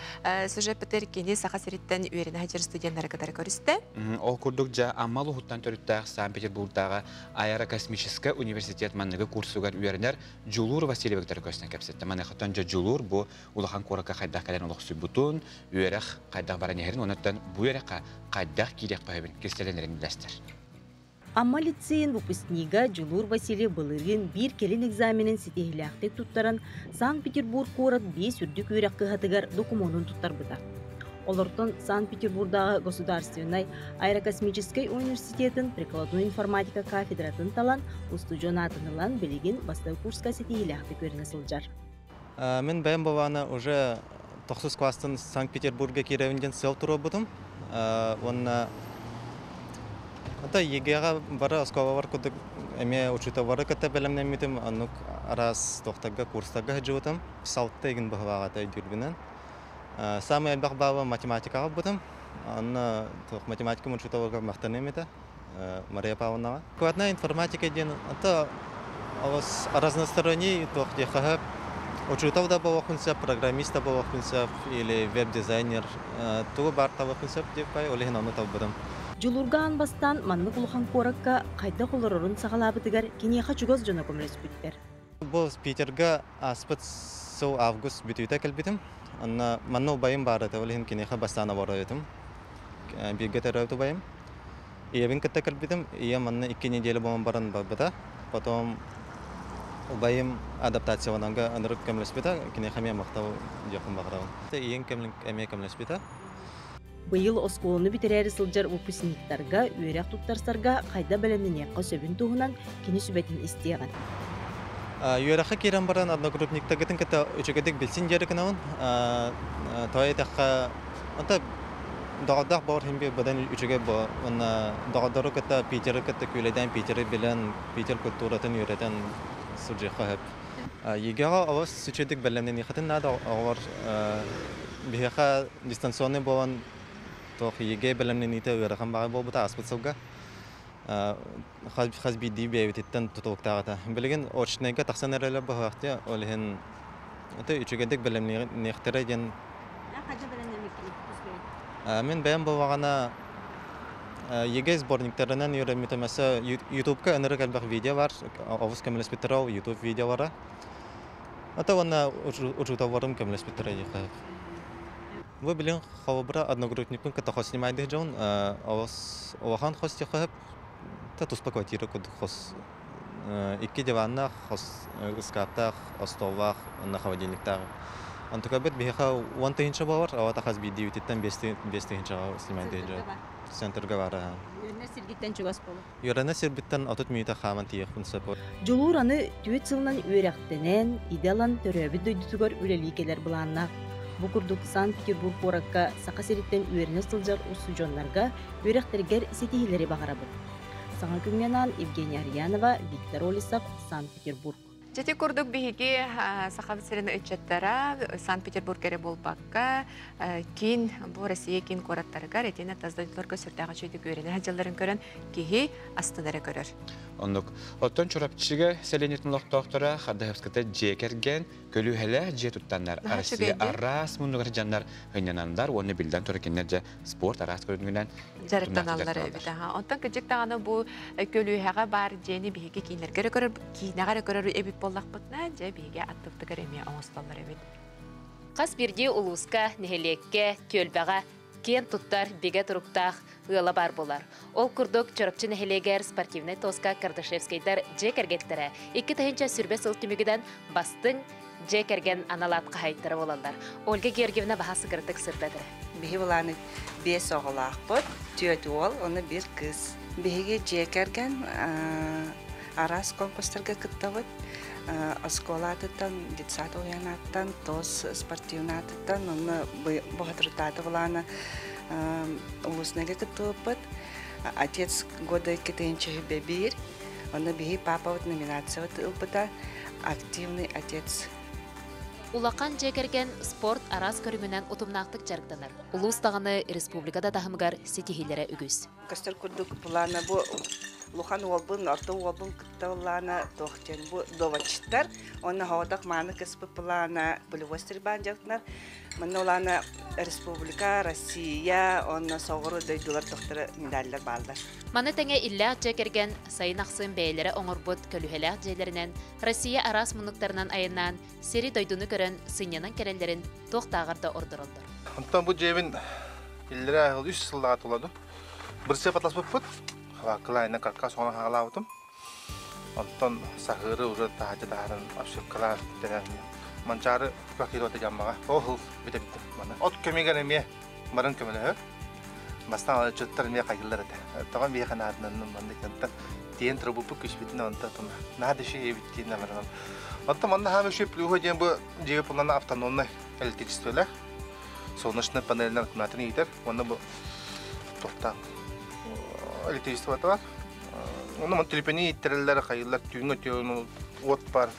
сюжеппытыгар кини Саха сириттэн үөрэнэ сылдьар студеннары кытары көрүстэ. Ол курдук дьэ Амма улууһуттан төрүттээх Санкт-Петербургдааҕы аэрокосмическай университет манныгы курсугар үөрэнэр Дьулуур Васильевы кытары көрсөн кэпсэттэ. Маныхаттан дьэ Дьулуур бу улахан куоракка хайдах кэлэн олохсуйбутун, үөрэх хайдах баран иһэрин, онуттан бу үөрэххэ хайдах киириэххэ сөбүн кистэлэнэрин үллэстэр. Амма лицейин выпускнига Дьулуур Васильев былырыын биир кэлин экзаменын ситиһиилээхтик туттаран, Санкт-Петербург куорат биэс үрдүк үөрэх кыһатыгар докумуонун туттарбыта. Олортон Санкт-Петербурдааҕы государственнай аэрокосмическай университетын прикладной информатика кафедратын талан, устудьуон аатын ылан, билигин бастакы курска ситиһиилээхтик үөрэнэ сылдьар. Мин бэйэм бабаана уже тохсус класстан Санкт-Петербурга киирэбин диэн сыал туруорбутум. Уонна ата ЕГЭ-ҕэ бары оскуолалар курдук эмиэ учууталлары кытта бэлэмнэммитим. Оннук араас туохтарга курстарга сылдьыбытым. Салта игин быһылааҕа өйдүүрбүнэн. Самый элбэх баала математикаҕа ылбытым. Онно математика учууталыгар махтаныам этэ. Мария Павловнаҕа. Прикладная информатика диэн ата разносторонний туох диэхэ учуутал да буолуохпун сөп, программист да буолуохпун сөп или веб-дизайнер тугу баар табыахпын сөп диэппай, ол иһин ону талбытым. Дьулурга аан бастаан маннык улахан куоракка хайдах олорорун саҕалаабытыгар киниэхэ чугас дьоно көмөлөспүттэр. Бу Питерга ааспыт сыл август бүтүүтэ кэлбитим. Онно манна убайым баар этэ, ол иһин киниэхэ бастаан олорор этим. Бииргэ төрөөбүт убайым. Ийэбин кытта кэлбитим. Ийэм манна 2 неделя буолан баран барбыта. Потом убайым адаптацияланарга ынырык көмөлөспүтэ. Киниэхэ эмиэ махтал диэхпин баҕарабын. Ийэм эмиэ көмөлөспүтэ. Быйыл оскуоланы бүтэрээри сылдьар выпускниктарга үөрэх туттарсарга хайда бэлэмнэниэххэ сөбүн туһунан кини сүбэтин истиэҕин. Үөрэххэ киирэн баран одногруппниктаргытын кытта үчүгэйдик билсин диэри гынабын. Тоҕо диэтэххэ, онто доҕордоох боор иһин быдан үчүгэй буо. Уонна доҕордору кытта Питеры кытта күүлэйдээн Питеры билэн, Питер культуратын үөрэтэн сылдьыахха сөп. ЕГЭ-ҕэ олус үчүгэйдик бэлэмнэниэххитин наада. Оҕолор биһиэхэ дистанционный буолан туох ЕГЭ бэлэмнэниитэ ыарахан баҕайы буолбута ааспыт сылга. Хас биирдии бэйэбититтэн тутулуктаах этэ. Билигин очнайга тахсан эрэлэр быһыахтыы, ол иһин үчүгэйдик бэлэмниэхтэрэ диэн. Мин бэйэм буоллаҕына ЕГЭ сборниктарынан үөрэммитим өссө Ютубка ынырык элбэх видео бар, олус көмөлөспүттэрэ ол Ютуб видеолара. Ата уонна учууталларым көмөлөспүттэрэ диэххэ. Бу билин холобура одногруппникпын кытта хос снимайдых дьон олус улахан хос диэххэ та туспа квартира курдук хос икки диваннаах, хос ыскааптаах, остуоллаах уонна холодильниктаах. Онтукайбыт биһиэхэ 10 тыһыынча буолар, ол хас биирдиибититтэн 5 тыһыынчаҕа снимайдыыр дьон. Центрга баар. Үөрэнэр сиргиттэн чугас буолар. Үөрэнэр сирбиттэн 30 мүнүүтэ хааман тиийиэхпин сөп. Дьулуур аны 4 сылынан үөрэхтэнэн, идэ ылан төрөөбүт дойдутугар үлэлии кэлэр былааннаах. Бу курдук Санкт-Петербург куоракка Саха сириттэн үөрэнэ сылдьар устудьуоннарга үөрэхтэригэр ситиһиилэри баҕарабыт. Саҥа күҥҥэ анаан Евгения Арьянова, Виктор Олесов, Санкт-Петербург. Дьэ курдук биһиги Саха сирин ыччаттара Санкт-Петербург эрэ буолбакка, киин бу Россия киин куораттарыгар итиэннэ тас дойдуларга сүрдээх үчүгэйдик үөрэнэ сылдьалларын көрөн киһи астынара көрөр. Оннук. Оттон Чурапчыга сэлиэнньэтин олохтоохторо Хардаһыпската дьиэ кэргэн, көлүөһэлээх дьиэ туттаннар Россия араас муннугар дьаннар ынньанандар уонна биллэн турар кинилэр дьэ спорт араас көрүҥүнэн дьарыктаналлар эбит. Онтон кырдьык даҕаны бу көлүөһэҕэ баар дьиэни биһиги кииннэргэ көрөр, киинэҕэ көрөр эбит буоллахпытына, дьэ биһиги аттыбытыгар эмиэ оҥостоллор эбит. Хас биирдии улууска, нэһилиэккэ, түөлбэҕэ киэн туттар, бигэ туруктаах ыала бар болар. Ол курдук Чурапчы нэһилиэгэр спортивнай тоска Кардашевскайдар дьиэ кэргэттэрэ 2020 сыл түмүгүнэн бастыҥ дьиэ кэргэн анал аат хаһаайыттара буолаллар. Ольга Георгиевна баһа сыгырдык сырдатыр. Биһи булааны биэс оҕолоохпут, түөрт уол, оны бир кыз. Биһиги дьиэ кэргэн араас конкурстарга кыттабыт. Оскуола аатыттан, детсад уһуйаанаттан, ТОС спортивный аатыттан, онно бухатырытааты булааны улуснага кыттыбыппыт. Отец года 2021, онно биһи папабыт номинациябыт ылбыта, активный отец. Улахан дьиэ кэргэн спорт араас көрүҥүнэн утумнаахтык дьарыктанар. Улуус даҕаны республика да таһымыгар ситиһиилэрэ үгүс. Көстөр курдук былаана бу улахан уолбун, орто уолбун кытта былаана туох диэн бу доводчиттар уонна хоҕотох мааны кыспыт былаана полевой стрельбаан дьарыктанар. Манна улаана республика, Россия уонна соҕуруу дойдулар тохторо медаллар бааллар. Маны тэҥэ иллээх дьиэ кэргэн сайын ахсын бэйэлэрэ оҥорбут көлүһэлээх дьиэлэринэн Россия араас муннуктарынан айаннаан сири-дойдуну көрөн сынньанан кэлэллэрин туохтааҕар да ордороллор. Онтон бу дьиэбин иллэрээ үс сыллаҕа туладым. Бырсыап атласпыппыт. Кылаайна каркас оҥорон хаалаабытым. Онтон саһыыры уже таһырдьа таһааран обшивкалаан бүтэрэн Манчаары квартирата дьаммаҕа ол сыл бүтэрбитим. Маны от көмүгэр эмиэ барын көмөлөһөр. Бастаан ыччаттар эмиэ хайгыллар этэ. Тоҕо миэхэ наадынан маннык онтон тиэн турбуппут күспүтүн онтон наһаа да үчүгэй эбит диэн баран. Оттон манна хаам үчүгэй плюһа диэн бу дьиэ пулана автономнай электричестволар солнечный панельнар аккумуляторын иитэр уонна бу туохтаах электричествота бар. Онно мон телепени ииттэрэллэр, хайыллар түүҥҥэ түүн уот бар,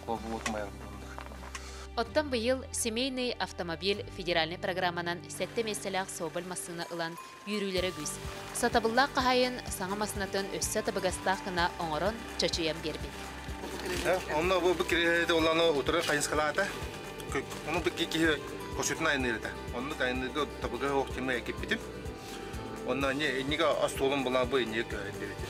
колбу уот умайар. Оттон быйыл «Семейный автомобиль» федеральнай программанан сэттэ миэстэлээх Соболь массыына ылан үөрүүлэрэ үгүс. Сатабыллаах хаһаайын саҥа массыынатын өссө табыгастаах гына оҥорон, чочуйан биэрбит. Онно бу кириэһэти оланы утары хайыскалаата. Ону бу киһи косутун айныыр этэ. Оннук айныырга табыга суох тимэ киппитим. Онно иннигэ остуолун булан бу иннигэ көһөрөн биэрбитим.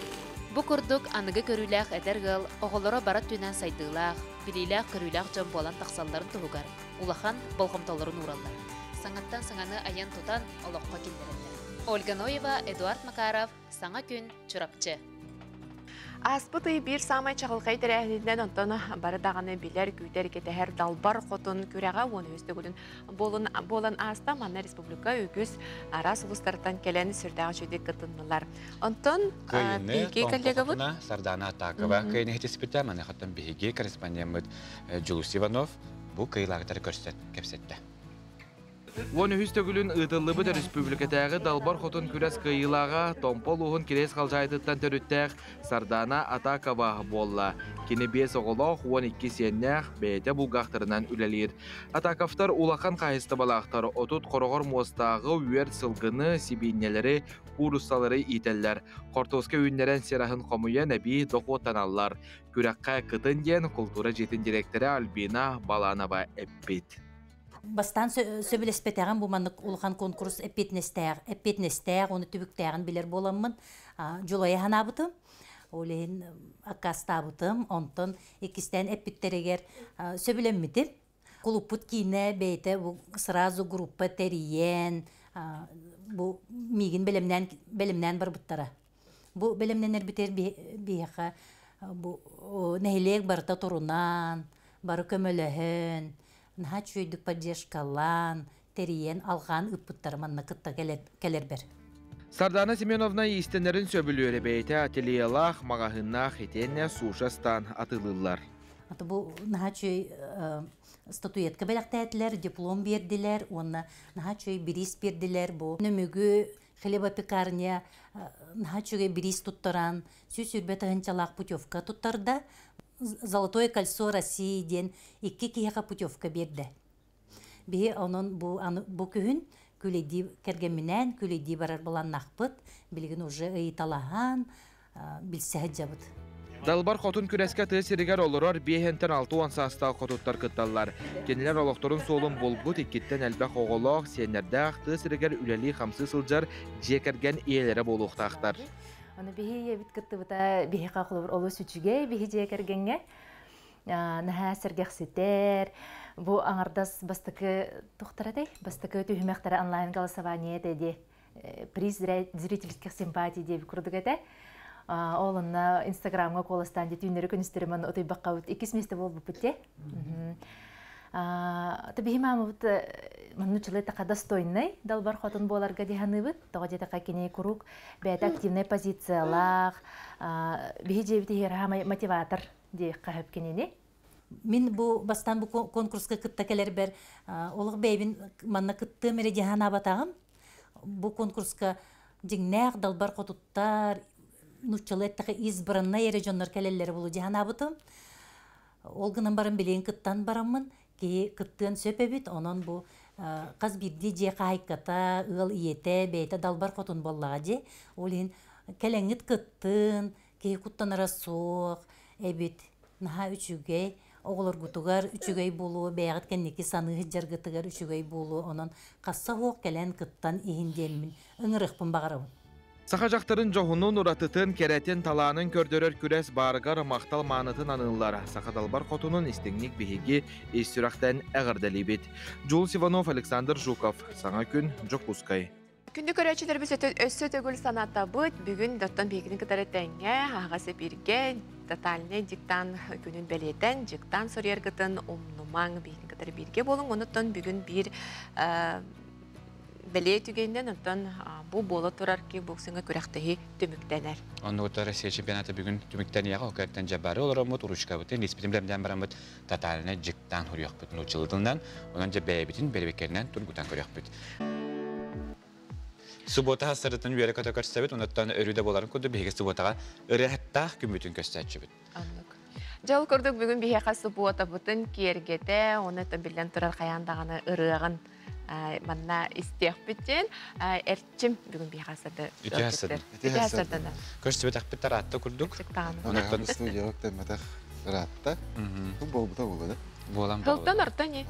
Бу курдук аныгы көрүүлээх эдэр ыал оҕолоро бары өттүнэн сайдыылаах, билиилээх-көрүүлээх дьон буолан тахсалларын туһугар улахан болҕомтолорун уураллар. Саҥаттан саҥаны айан-тутан олоххо киллэрэллэр. Ольга Ноева, Эдуард Макаров, Саҥа күн, Чурапчы. Ааспыт ый биир саамай чаҕылхай тэрээһининэн онтон бары даҕаны билэр, күүтэр, кэтэһэр Далбар Хотун күрэҕэ 13 төгүлүн буолан, буолан ааста. Манна республика үгүс араас улуустартан кэлэн сүрдээх үчүгэйдик кытыннылар. Онтон Кыайыны биһиги коллегабыт Сардана Атакова кыайыны иһитиспитэ. Маныхаттан биһиги корреспондеммыт Дьулус Иванов бу кыайыылаахтары көрсөн кэпсэтте. 13 төгүлүн ыытыллыбыт өрөспүүбүлүкэтээҕи Далбар Хотун күрэс кыайыылааҕа Томпо улууһун Кириэс Халдьаайытыттан төрүттээх Сардаана Атакова буолла. Кини биэс оҕолоох, 12 сиэннээх, бэйэтэ булгаахтарынан үлэлиир. Атаковтар улахан хаһаайыстыбалаахтар, 30 хороҕор муостааҕы үөр сылгыны, сибиинньэлэри, кууруссалары иитэллэр. Хортуоска үүннэрэн сир аһын хомуйан эбии дохуоттаналлар. Күрэххэ кытын диэн култуура дьиэтин дириэктэрэ Альбина Баланова эппит. Бастаан сөбүлэспэтэҕим бу маннык улахан конкурс эппиэтинэстээх, эппиэтинэстээх уонна түбүктээҕин билэр буоламмын дьулайа санаабытым. Ол иһин аккаастаабытым. Онтон иккистээн эппиттэригэр сөбүлэммитим. Кулуппут киинэ бэйэтэ бу сразу группа тэрийэн бу миигин бэлэмнээн бэлэмнээн барбыттара. Бу бэлэмнэнэрбитигэр биһиэхэ бу нэһилиэк барыта турунан, бары көмөлөһөн, наһаа үчүгэйдик поддержкалаан, тэрийэн, алҕаан ыыппыттара манна кытта кэлэрбэр. Сардаана Семеновна иистэнэрин сөбүлүүр бэйэтэ ательелаах, маҕаһыыннаах итиэннэ суша астаан атыылыыллар. Ата бу наһаа үчүгэй статуэтка бэлэхтээтилэр, диплом биэрдилэр уонна наһаа үчүгэй бириис биэрдилэр. Бу нөмүгү хлебопекарня наһаа үчүгэй бириис туттаран, 120 тыһыынчалаах путевка туттарда. Золотое кольцо России диэн икки киһиэхэ путевка биэрдэ. Биһи онон бу, бу күһүн күлэйдии кэргэмминээн күлэйдии барар былааннаахпыт. Билигин уже ыйыталаһан, билсэ сылдьабыт. Далбар Хотун күрэскэ тыа сиригэр олорор биэһэнтэн 60 саастаах хотуттар кытталлар. Кинилэр олохторун суолун булбут иккиттэн элбэх оҕолоох, сиэннэрдээх, тыа сиригэр үлэлии-хамсыы сылдьар дьиэ кэргэн ийэлэрэ буолуохтаахтар. Аны биһи ийэбит кыттыбыта биһиэхэ холобур олус үчүгэй биһи дьиэ кэргэҥҥэ наһаа сэргэхситэр. Бу аҥардас бастакы тухтара этэй? Бастакы түһүмэхтэрэ онлайн голосование этэ дии. Приз зрительских симпатий диэбит курдук этэ. Ол онно Инстаграмҥа куоластаан дии түүннэри күнүстэри манна утуйбаккабыт иккис миэстэ буолбуппут дии. То биһи маамабыт манну чылай така достойный далбар хотун буоларга дии саныыбыт. Тоҕо диэтэххэ кини куруук бэйэтэ активнай позициялаах, биһи дьиэбит иһигэр мотиватор диэххэ сөп кинини. Мин бу бастаан бу конкурска кытта кэлэрбэр олох бэйэбин манна кыттыам эрэ дии санаабатаҕым. Бу конкурска дьиҥнээх далбар хотуттар, нууччалыы эттэххэ избраннай эрэ дьоннор кэлэллэрэ буолуо дии санаабытым. Ол гынан баран билигин кыттан бараммын, Киһи кыттыан сөп эбит, онон бу хас биирдии дьиэ хаһайката, ыал ийэтэ, бэйэтэ далбар хотун буоллаҕа дии. Ол иһин кэлэҥҥит кыттын, киһи куттанара суох эбит. Наһаа үчүгэй, оҕолоргутугар үчүгэй буолуо, бэйэҕит кэнники саныы сылдьаргытыгар үчүгэй буолуо. Онон хасса суох кэлэн кыттан иһин диэммин ыҥырыахпын баҕарабын. Саха дьахтарын дьоһунун, уратытын, кэрэтин, талаанын көрдөрөр күрэс баарыгар махтал маанытын аныыллар. Саха далбар хотунун истиҥник биһиги ис сүрэхтэн эҕэрдэлиибит. Джулс Иванов, Александр Жуков. Саҥа күн, Дьокуускай. Күндү көрөөччүлэрбит өссө төгүл санатабыт. Бүгүн доттон биһигини кытары тэҥҥэ аһаҕас эпииргэ тотальный диктант күнүн бэлиэтэн дьыктаан суруйаргытын умнумаҥ биһигини кытары бииргэ буолуҥ. Онуттан бүгүн биир бэлиэ түгэнинэн оттон бу буола турар кикбоксиҥҥа күрэхтэһии түмүктэнэр. Оннугута Россия чемпионата бүгүн түмүктэниэҕэ окертэн дьабары олороммут ручкабытын лиспитин бэлэмнээн бараммыт тотальный дьыктаан хуруйахпыт нууччалытынан онон дьэ бэйэбитин бэрэбиккэринэн тургутан көрүөхпүт. Суббота сарытын үөрэ көтө көрсөбүт, онуттан өрүү да буоларын курдук биһиги субботаҕа ырыаһыттаах күммүтүн көстөөччүбүт. Оннук. Дьол курдук бүгүн биһиэхэ субботабытын киэргэтэ, оны биллэн турар хайаан даҕаны ырыаҕын манна истиэхпит диэн Эрчим бүгүн биһиэхэ сады Үтүө сардана. Көрсүбэтэхпит тараатта курдук. Онуттан студияга тэммэтэх ыраатта. Бу буолбута буолла да. Буолан Хылтан орто не?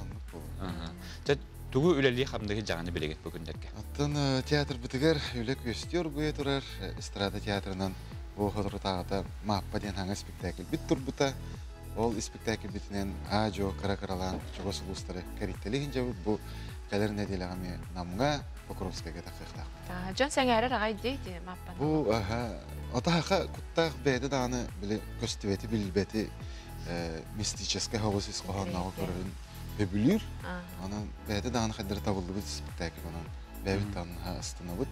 Дьэ тугу үлэлии хамдыгы дьаҕаны билигит бу күннэргэ? Оттон театрбытыгар үлэ күөстүү оргуйа турар эстрада театрынан бу соторутааҕыта Мааппа диэн хаҥа спектакльбит турбута. Ол испэктээкилбитинэн аа-дьуо кыра-кыралаан чугас улуустары кэрийтэлии сылдьабыт. Бу кэлэр нэдиэлэҕэ эмиэ Намҥа, Покровскайга тахсыахтаахпыт. Дьон сэҥээрэр аҕай дии ити Мааппаны. Бу атаһаха куттаах бэйэтэ даҕаны били көстүбэти билбэти мистическэй соҕус ис хоһооннооҕу көрөрүн сөбүлүүр. Онон бэйэтэ даҕаны хайдары табыллыбыт испэктээкил онон бэйэбит даҕаны астынабыт.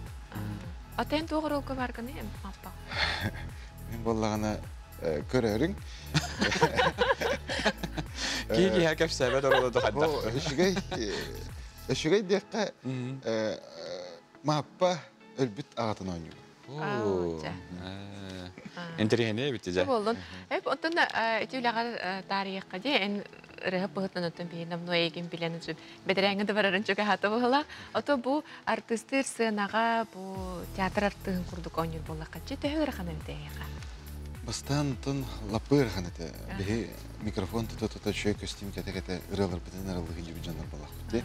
Ата эн туох оруолга баргыный Мааппа? Мин буоллаҕына көрөрүҥ. Киһи киһи кэпсээбэт оруола хайдах. Үчүгэй үчүгэй диэххэ Мааппа өлбүт аҕатын оонньуур. Интэриэһинэй эбит дьэ. Буоллун. Эп онтон ити үлэҕэр таарыйыахха дии эн ырыһып быһытынан оттон биһи намно эйигин билэн бэдэрээҥҥэ да барарын чугаһаата быһыла. Ото бу артыыстыыр сыанаҕа бу театр артыыһын курдук оонньуур буоллахха чэ төһө ыарахан эбит эһиэхэ? Бастаан онтон лаппы ыарахан этэ. Биһи микрофон тута-тута үчүгэй көстүүм кэтэ-кэтэ ырыаларбытын арыллыы сылдьыбыт дьоннор буоллахпыт дии.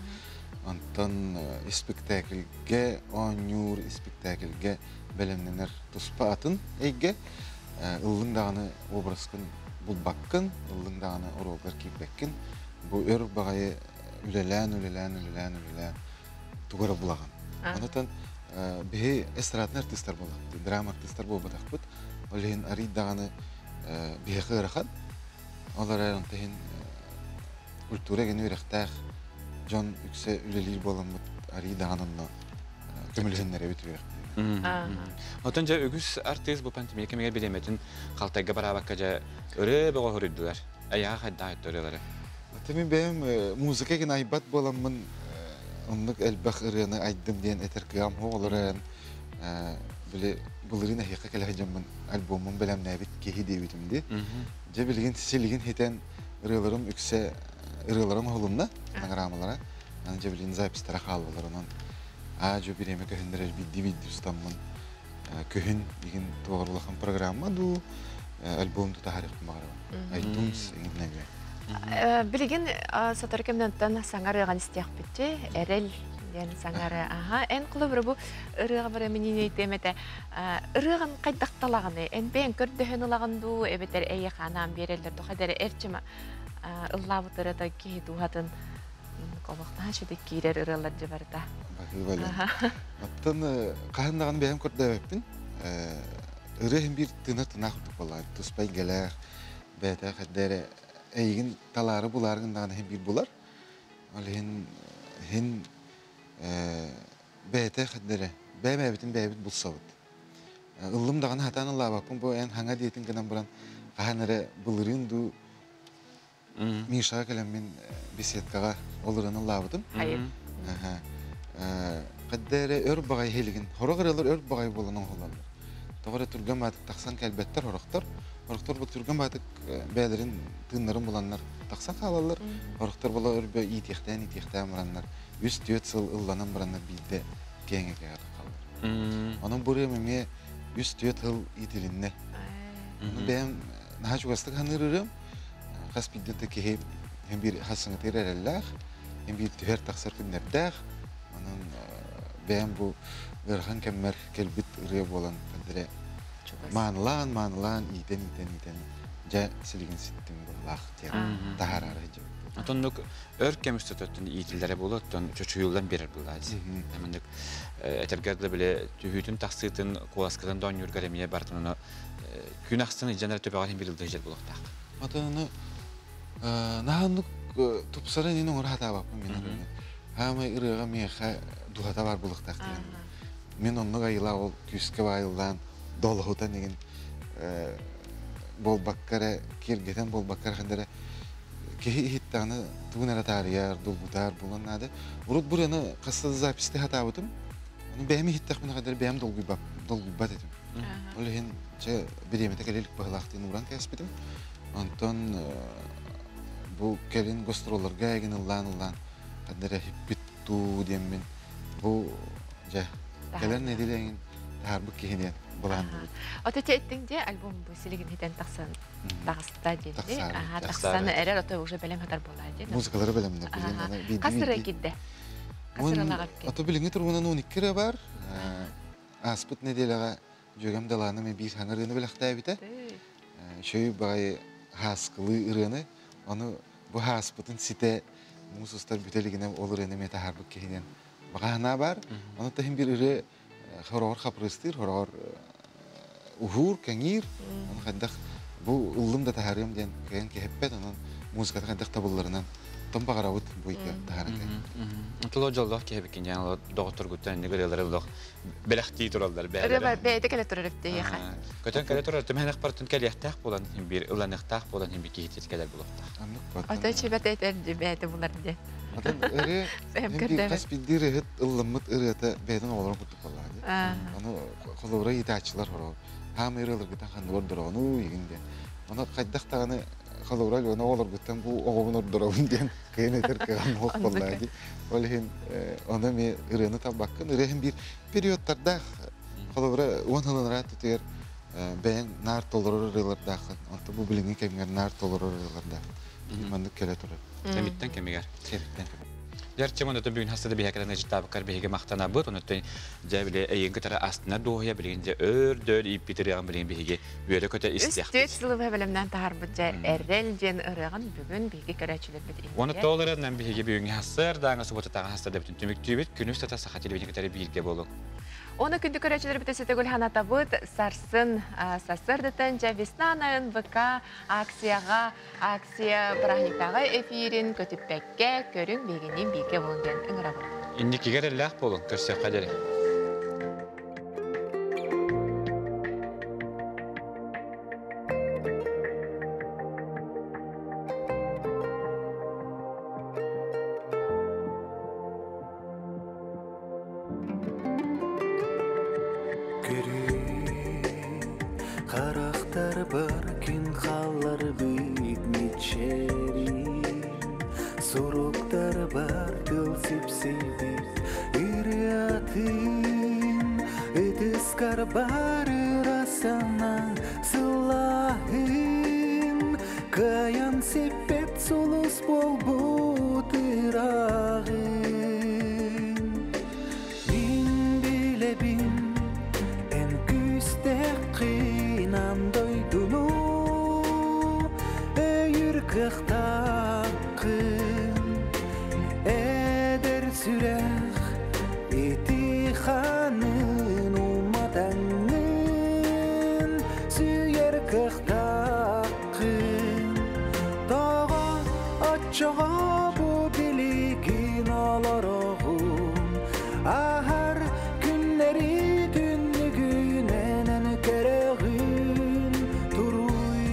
Онтон испиктээкилгэ оонньуур, испиктээкилгэ бэлэмнэнэр туспа атын эйгэ. Ыллыҥ даҕаны образкын булбаккын, ыллыҥ даҕаны оруолгар киирбэккин. Бу өр баҕайы үлэлээн, үлэлээн, үлэлээн, үлэлээн тугу эрэ булаҕын. Онотон биһи эстрадный артыыстар буоллахпыт, драма артыыстар буолбатахпыт. Ол иһин арый даҕаны биһиэхэ ыарахан. Ол эрэн онто иһин культура гени үрэхтээх дьон үксэ үлэлиир буоламмыт арый даҕаны онно көмөлөһүннэрэбит үрэхпит. Отон дьэ үгүс артыыс бу пандемия кэмигэр бириэмэтин халтайга бараабакка дьэ ырыа бөҕө хоруйдулар. Айаҕа хайдах айтты ырыалары? Аты мин бэйэм музыка гин айбат буоламмын оннук элбэх ырыаны айдым диэн этэр кыам суох олор эрэн били былырыын эһиэхэ кэлэ сылдьаммын альбоммун бэлэмнээбит киһи диэбитим дии. Дьэ билигин силигин хитэн ырыаларым үксэ ырыаларым оһолунна фонограммалара. Аны дьэ билигин записьтара хааллылар онон аа-дьуо бириэмэ көһүннэрэр биирдии-биирдии устаммын күһүн игин туоҕар улахан программа дуу альбом тутаһарыахпын баҕарабын iTunes иҥиннэҥҥэ Билигин сотору кэмнэн саҥа ырыаҕын истиэхпит эрэл диэн саҥа ырыа аха эн холобура бу ырыаҕа бара миниинэйтиэм этэ ырыаҕын хайдах талаҕыный эн бэйэҥ көрдөһөн ылаҕын дуу эбэтэр эйиэхэ анаан биэрэллэр дуу хайда эрэ эрчим ыллаабыт ырыата киһи дууһатын олохтоон шүтүк киирэр ырыалар дьэ барыта. Баһыыбалын. Оттон хаһан даҕаны бэйэм көрдөөбөппүн. Ырыа иһин биир тыынар тынаах курдук буоллаҕа. Туспа эйгэлээх, бэйэтэ хайда эрэ эйигин талаары булааргын даҕаны иһин биир булар. Ол иһин иһин бэйэтэ хайда эрэ бэйэм бэйэбитин булсабыт. Ыллым даҕаны хатаан ыллаабаппын бу эн хаҥа диэтин гынан баран хаһан эрэ былырыын дуу Мишаҕа кэлэммин беседкаҕа олорон ыллаабытым. Хадда эрэ өр баҕайы иһилигин, хорох ырыалар өр баҕайы буолан оҥоһуллаллар. Тоҕо эрэ түргэн баатык тахсан кэлбэттэр хорохтор. Орохтор бу түргэн баатык бээлерин тыыннарын буланнар тахсан хаалаллар. Орохтор була өрбө иитиэхтээн иитиэхтээн бараннар 3-4 сыл ылланан бараннар биирдэ киэҥ эгэҕэ таххаллар. Онон бу ырыам эмиэ 3-4 сыл иитилиннэ. Ону бэйэм наһаа чугастык саныыр ырыам. Хас биирдии да киһи һин биир хасыҥытыыр эрэллээх, һин биир түһэр тахсар күннэрдээх. Онон бэйэм бу ыарахан кэммэр кэлбит ырыа буолан эрэ маанылаан, маанылаан, иитэн, иитэн, иитэн дьэ силигин ситтим быһылаах диэн таһаарары сылдьыбыт. Отоннук өр кэм устатыттан иитиллэрэ буолуо, оттон чочуйуллан биэрэр буолааччы. Маннык этэргэр да бile түһүүтүн тахсыытын куоласкатын да оонньуургар эмиэ бартын ону күн ахсын илдьэн эрэ төбөҕөр иһин бир ылда сылдьар буолуохтаах. Отон ону наһаа тупсаран ин оҥоро сатаабаппын мин ырыаны. Хаамай ырыаҕа миэхэ дууһата баар буолуохтаах диэн. Мин оннук айылаа ол күүскэ баайыллаан долоһутан игин буолбакка эрэ киэргэтэн буолбакка эрэ эрэ киһи иһиттэҕинэ тугун эрэ таарыйар, долгутар буолуон наада. Урут бу ырыаны хаста да записьте сатаабытым. Ону бэйэм иһиттэхпинэ хадары бэйэм долгуйбат, долгуйбат этим. Ол иһин чэ бириэмэтэ кэлэ илик быһылаахтыын ууран кээспитим. Онтон бу кэлин гастролларга эгин ыллаан-ыллаан ханна эрэ иһиппит дуу диэммин бу дьэ кэлэр нэдиэлэ эҥин таһаарбыт киһи диэн былаанныбыт. Ото эттиҥ дии альбом бу силигин хитэн тахсан таҕыста диэн. Аха тахсан эрэр ото уже бэлэм хатар буолаа диэн. Музыкалары бэлэмнэр. Хас ырыа киирдэ? Хас ырыалаах Ото билиҥҥи туругунан 12 ырыа бар. Ааспыт нэдиэлэҕэ дьүөгэм Далаана мен биир саҥа ырыаны бэлэхтээбитэ. Үчүгэй баҕайы һааскылыы ырыаны. Ону бу һааспытын ситэ муус устар бүтэ илигинэ ол ырыаны эмиэ таһаарбыт киһинэн баҕа санаа баар. Ону таһын биир ырыа хороҕор хапырыыстыыр, хороҕор уһуур, кэҥиир. Ону хайдах бу ыллым да таһаарыам диэн кыайан кэһэппэт. Онон музыката хайдах табылларынан тон баҕарабыт бу ыйга таһааран Туло дьоллоох киһи эбиккин диэн ол доҕотторгуттан инник ырыалары олох бэлэхтии тураллар бээлэрэ. Бэйэтэ кэлэ турар эбит Көтөн кэлэ турар түмэнэх бартын кэлиэхтээх буолан иһин биир ыланыахтаах буолан иһин биир киһи кэлэр буолуохтаах. Ото чебет этэр бэйэтэ булар диэн. Атын ырыа хас биирдии ырыаһыт ылламмыт ырыата бэйэтин оҕолорун курдук буоллаҕа дии. Ону холобура иитааччылар хороҕор хаамай ырыаларгытан ханныгар дороҕону игин диэн. Ону хайдах даҕаны холобура Алена оҕолоргуттан бу оҕобун ордоробун диэн кыайан этэр кыаҕым суох буоллаҕа дии. Ол иһин ону эмиэ ырыаны талбаккын. Ырыа иһин биир периодтардаах холобура уон сыл түтүгэр бэйэҥ наар толорор ырыалардааххын. Онтон бу билиҥҥи кэмҥэр наар толорор ырыалардааххын. Маннык кэлэ турар. Кэмиттэн кэмигэр. Кэмиттэн кэмигэр. Дьэрчим онотон бүгүн хаста да биһэкэрэн ыжыттаабыккар биһиги махтанабыт. Онотон дьэ били эйигин кытары астына дуоһуйа билигин дьэ өөр-дөөр ииппит ырыаҕын билигин биһиги үөрэ-көтө истиэхпит. Үс сылы бэлэмнээн таһаарбыт дьэ эрэл диэн ырыаҕын бүгүн биһиги көрөөччүлэрбит иннигэр. Оны тоол ырыанан биһиги бүгүҥҥү хассыардааҥы субботатааҕы хаста да бүтүн түмүктүүбүт. Күнүс тата саха телевидение кытары бииргэ буолуҥ. Оны күндү көрөөччүлэрбит өссө төгүл ханатабыт. Сарсын сарсыардатан дьэ Весна на НВК акцияҕа акция праздниктааҕы эфирин көтүппэккэ көрүҥ биһигинниин бииргэ буолуҥ диэн ыҥырабыт. Инникигэ эрэллээх буолуҥ, көрсүөххэ диэри. Харахтар бар күн халлар бит мичери Суруктар бар тыл сипсийбит ырыатын Ытыскар бар ырасанан сыллаһын Кыайан сиппет сулус болбут ырагын Мин билэбин эн күүстэххин дойдуну өйүр кыахтааххын Эдэр сүрэх ити ханын уматаҥҥын сүйэр кыахтааххын Тоҕо оччоҕо бу билигин олороҕун Аһар күннэри түннүгүнэн көрөҕүн Туруй,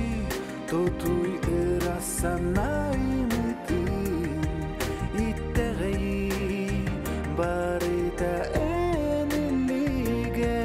тутуй ыра санаымытын Иттэҕэй барыта эн илигэ.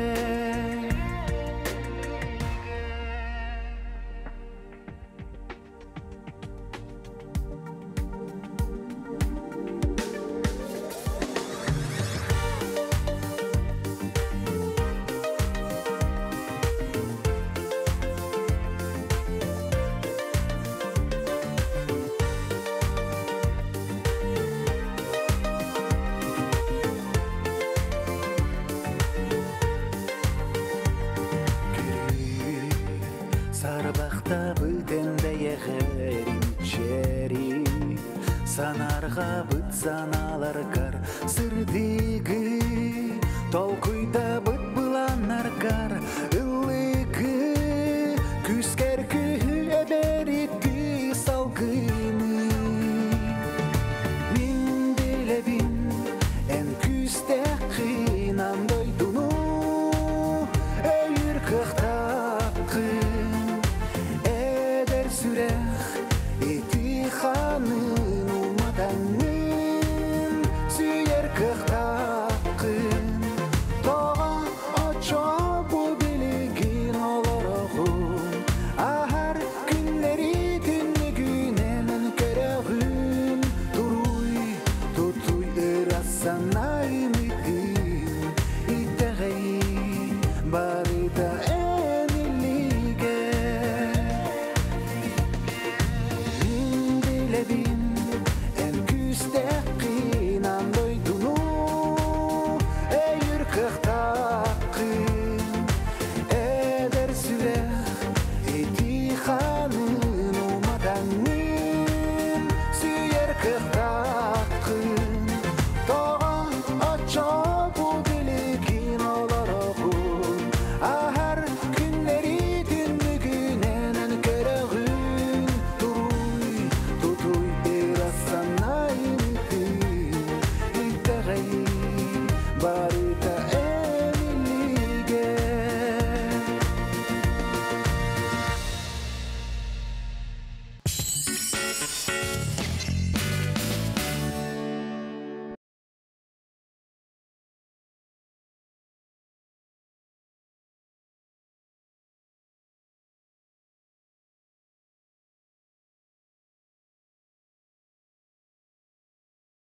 Сарбахта бытын чери Санарға быт саналаргар сырдыгы. Толкуйда.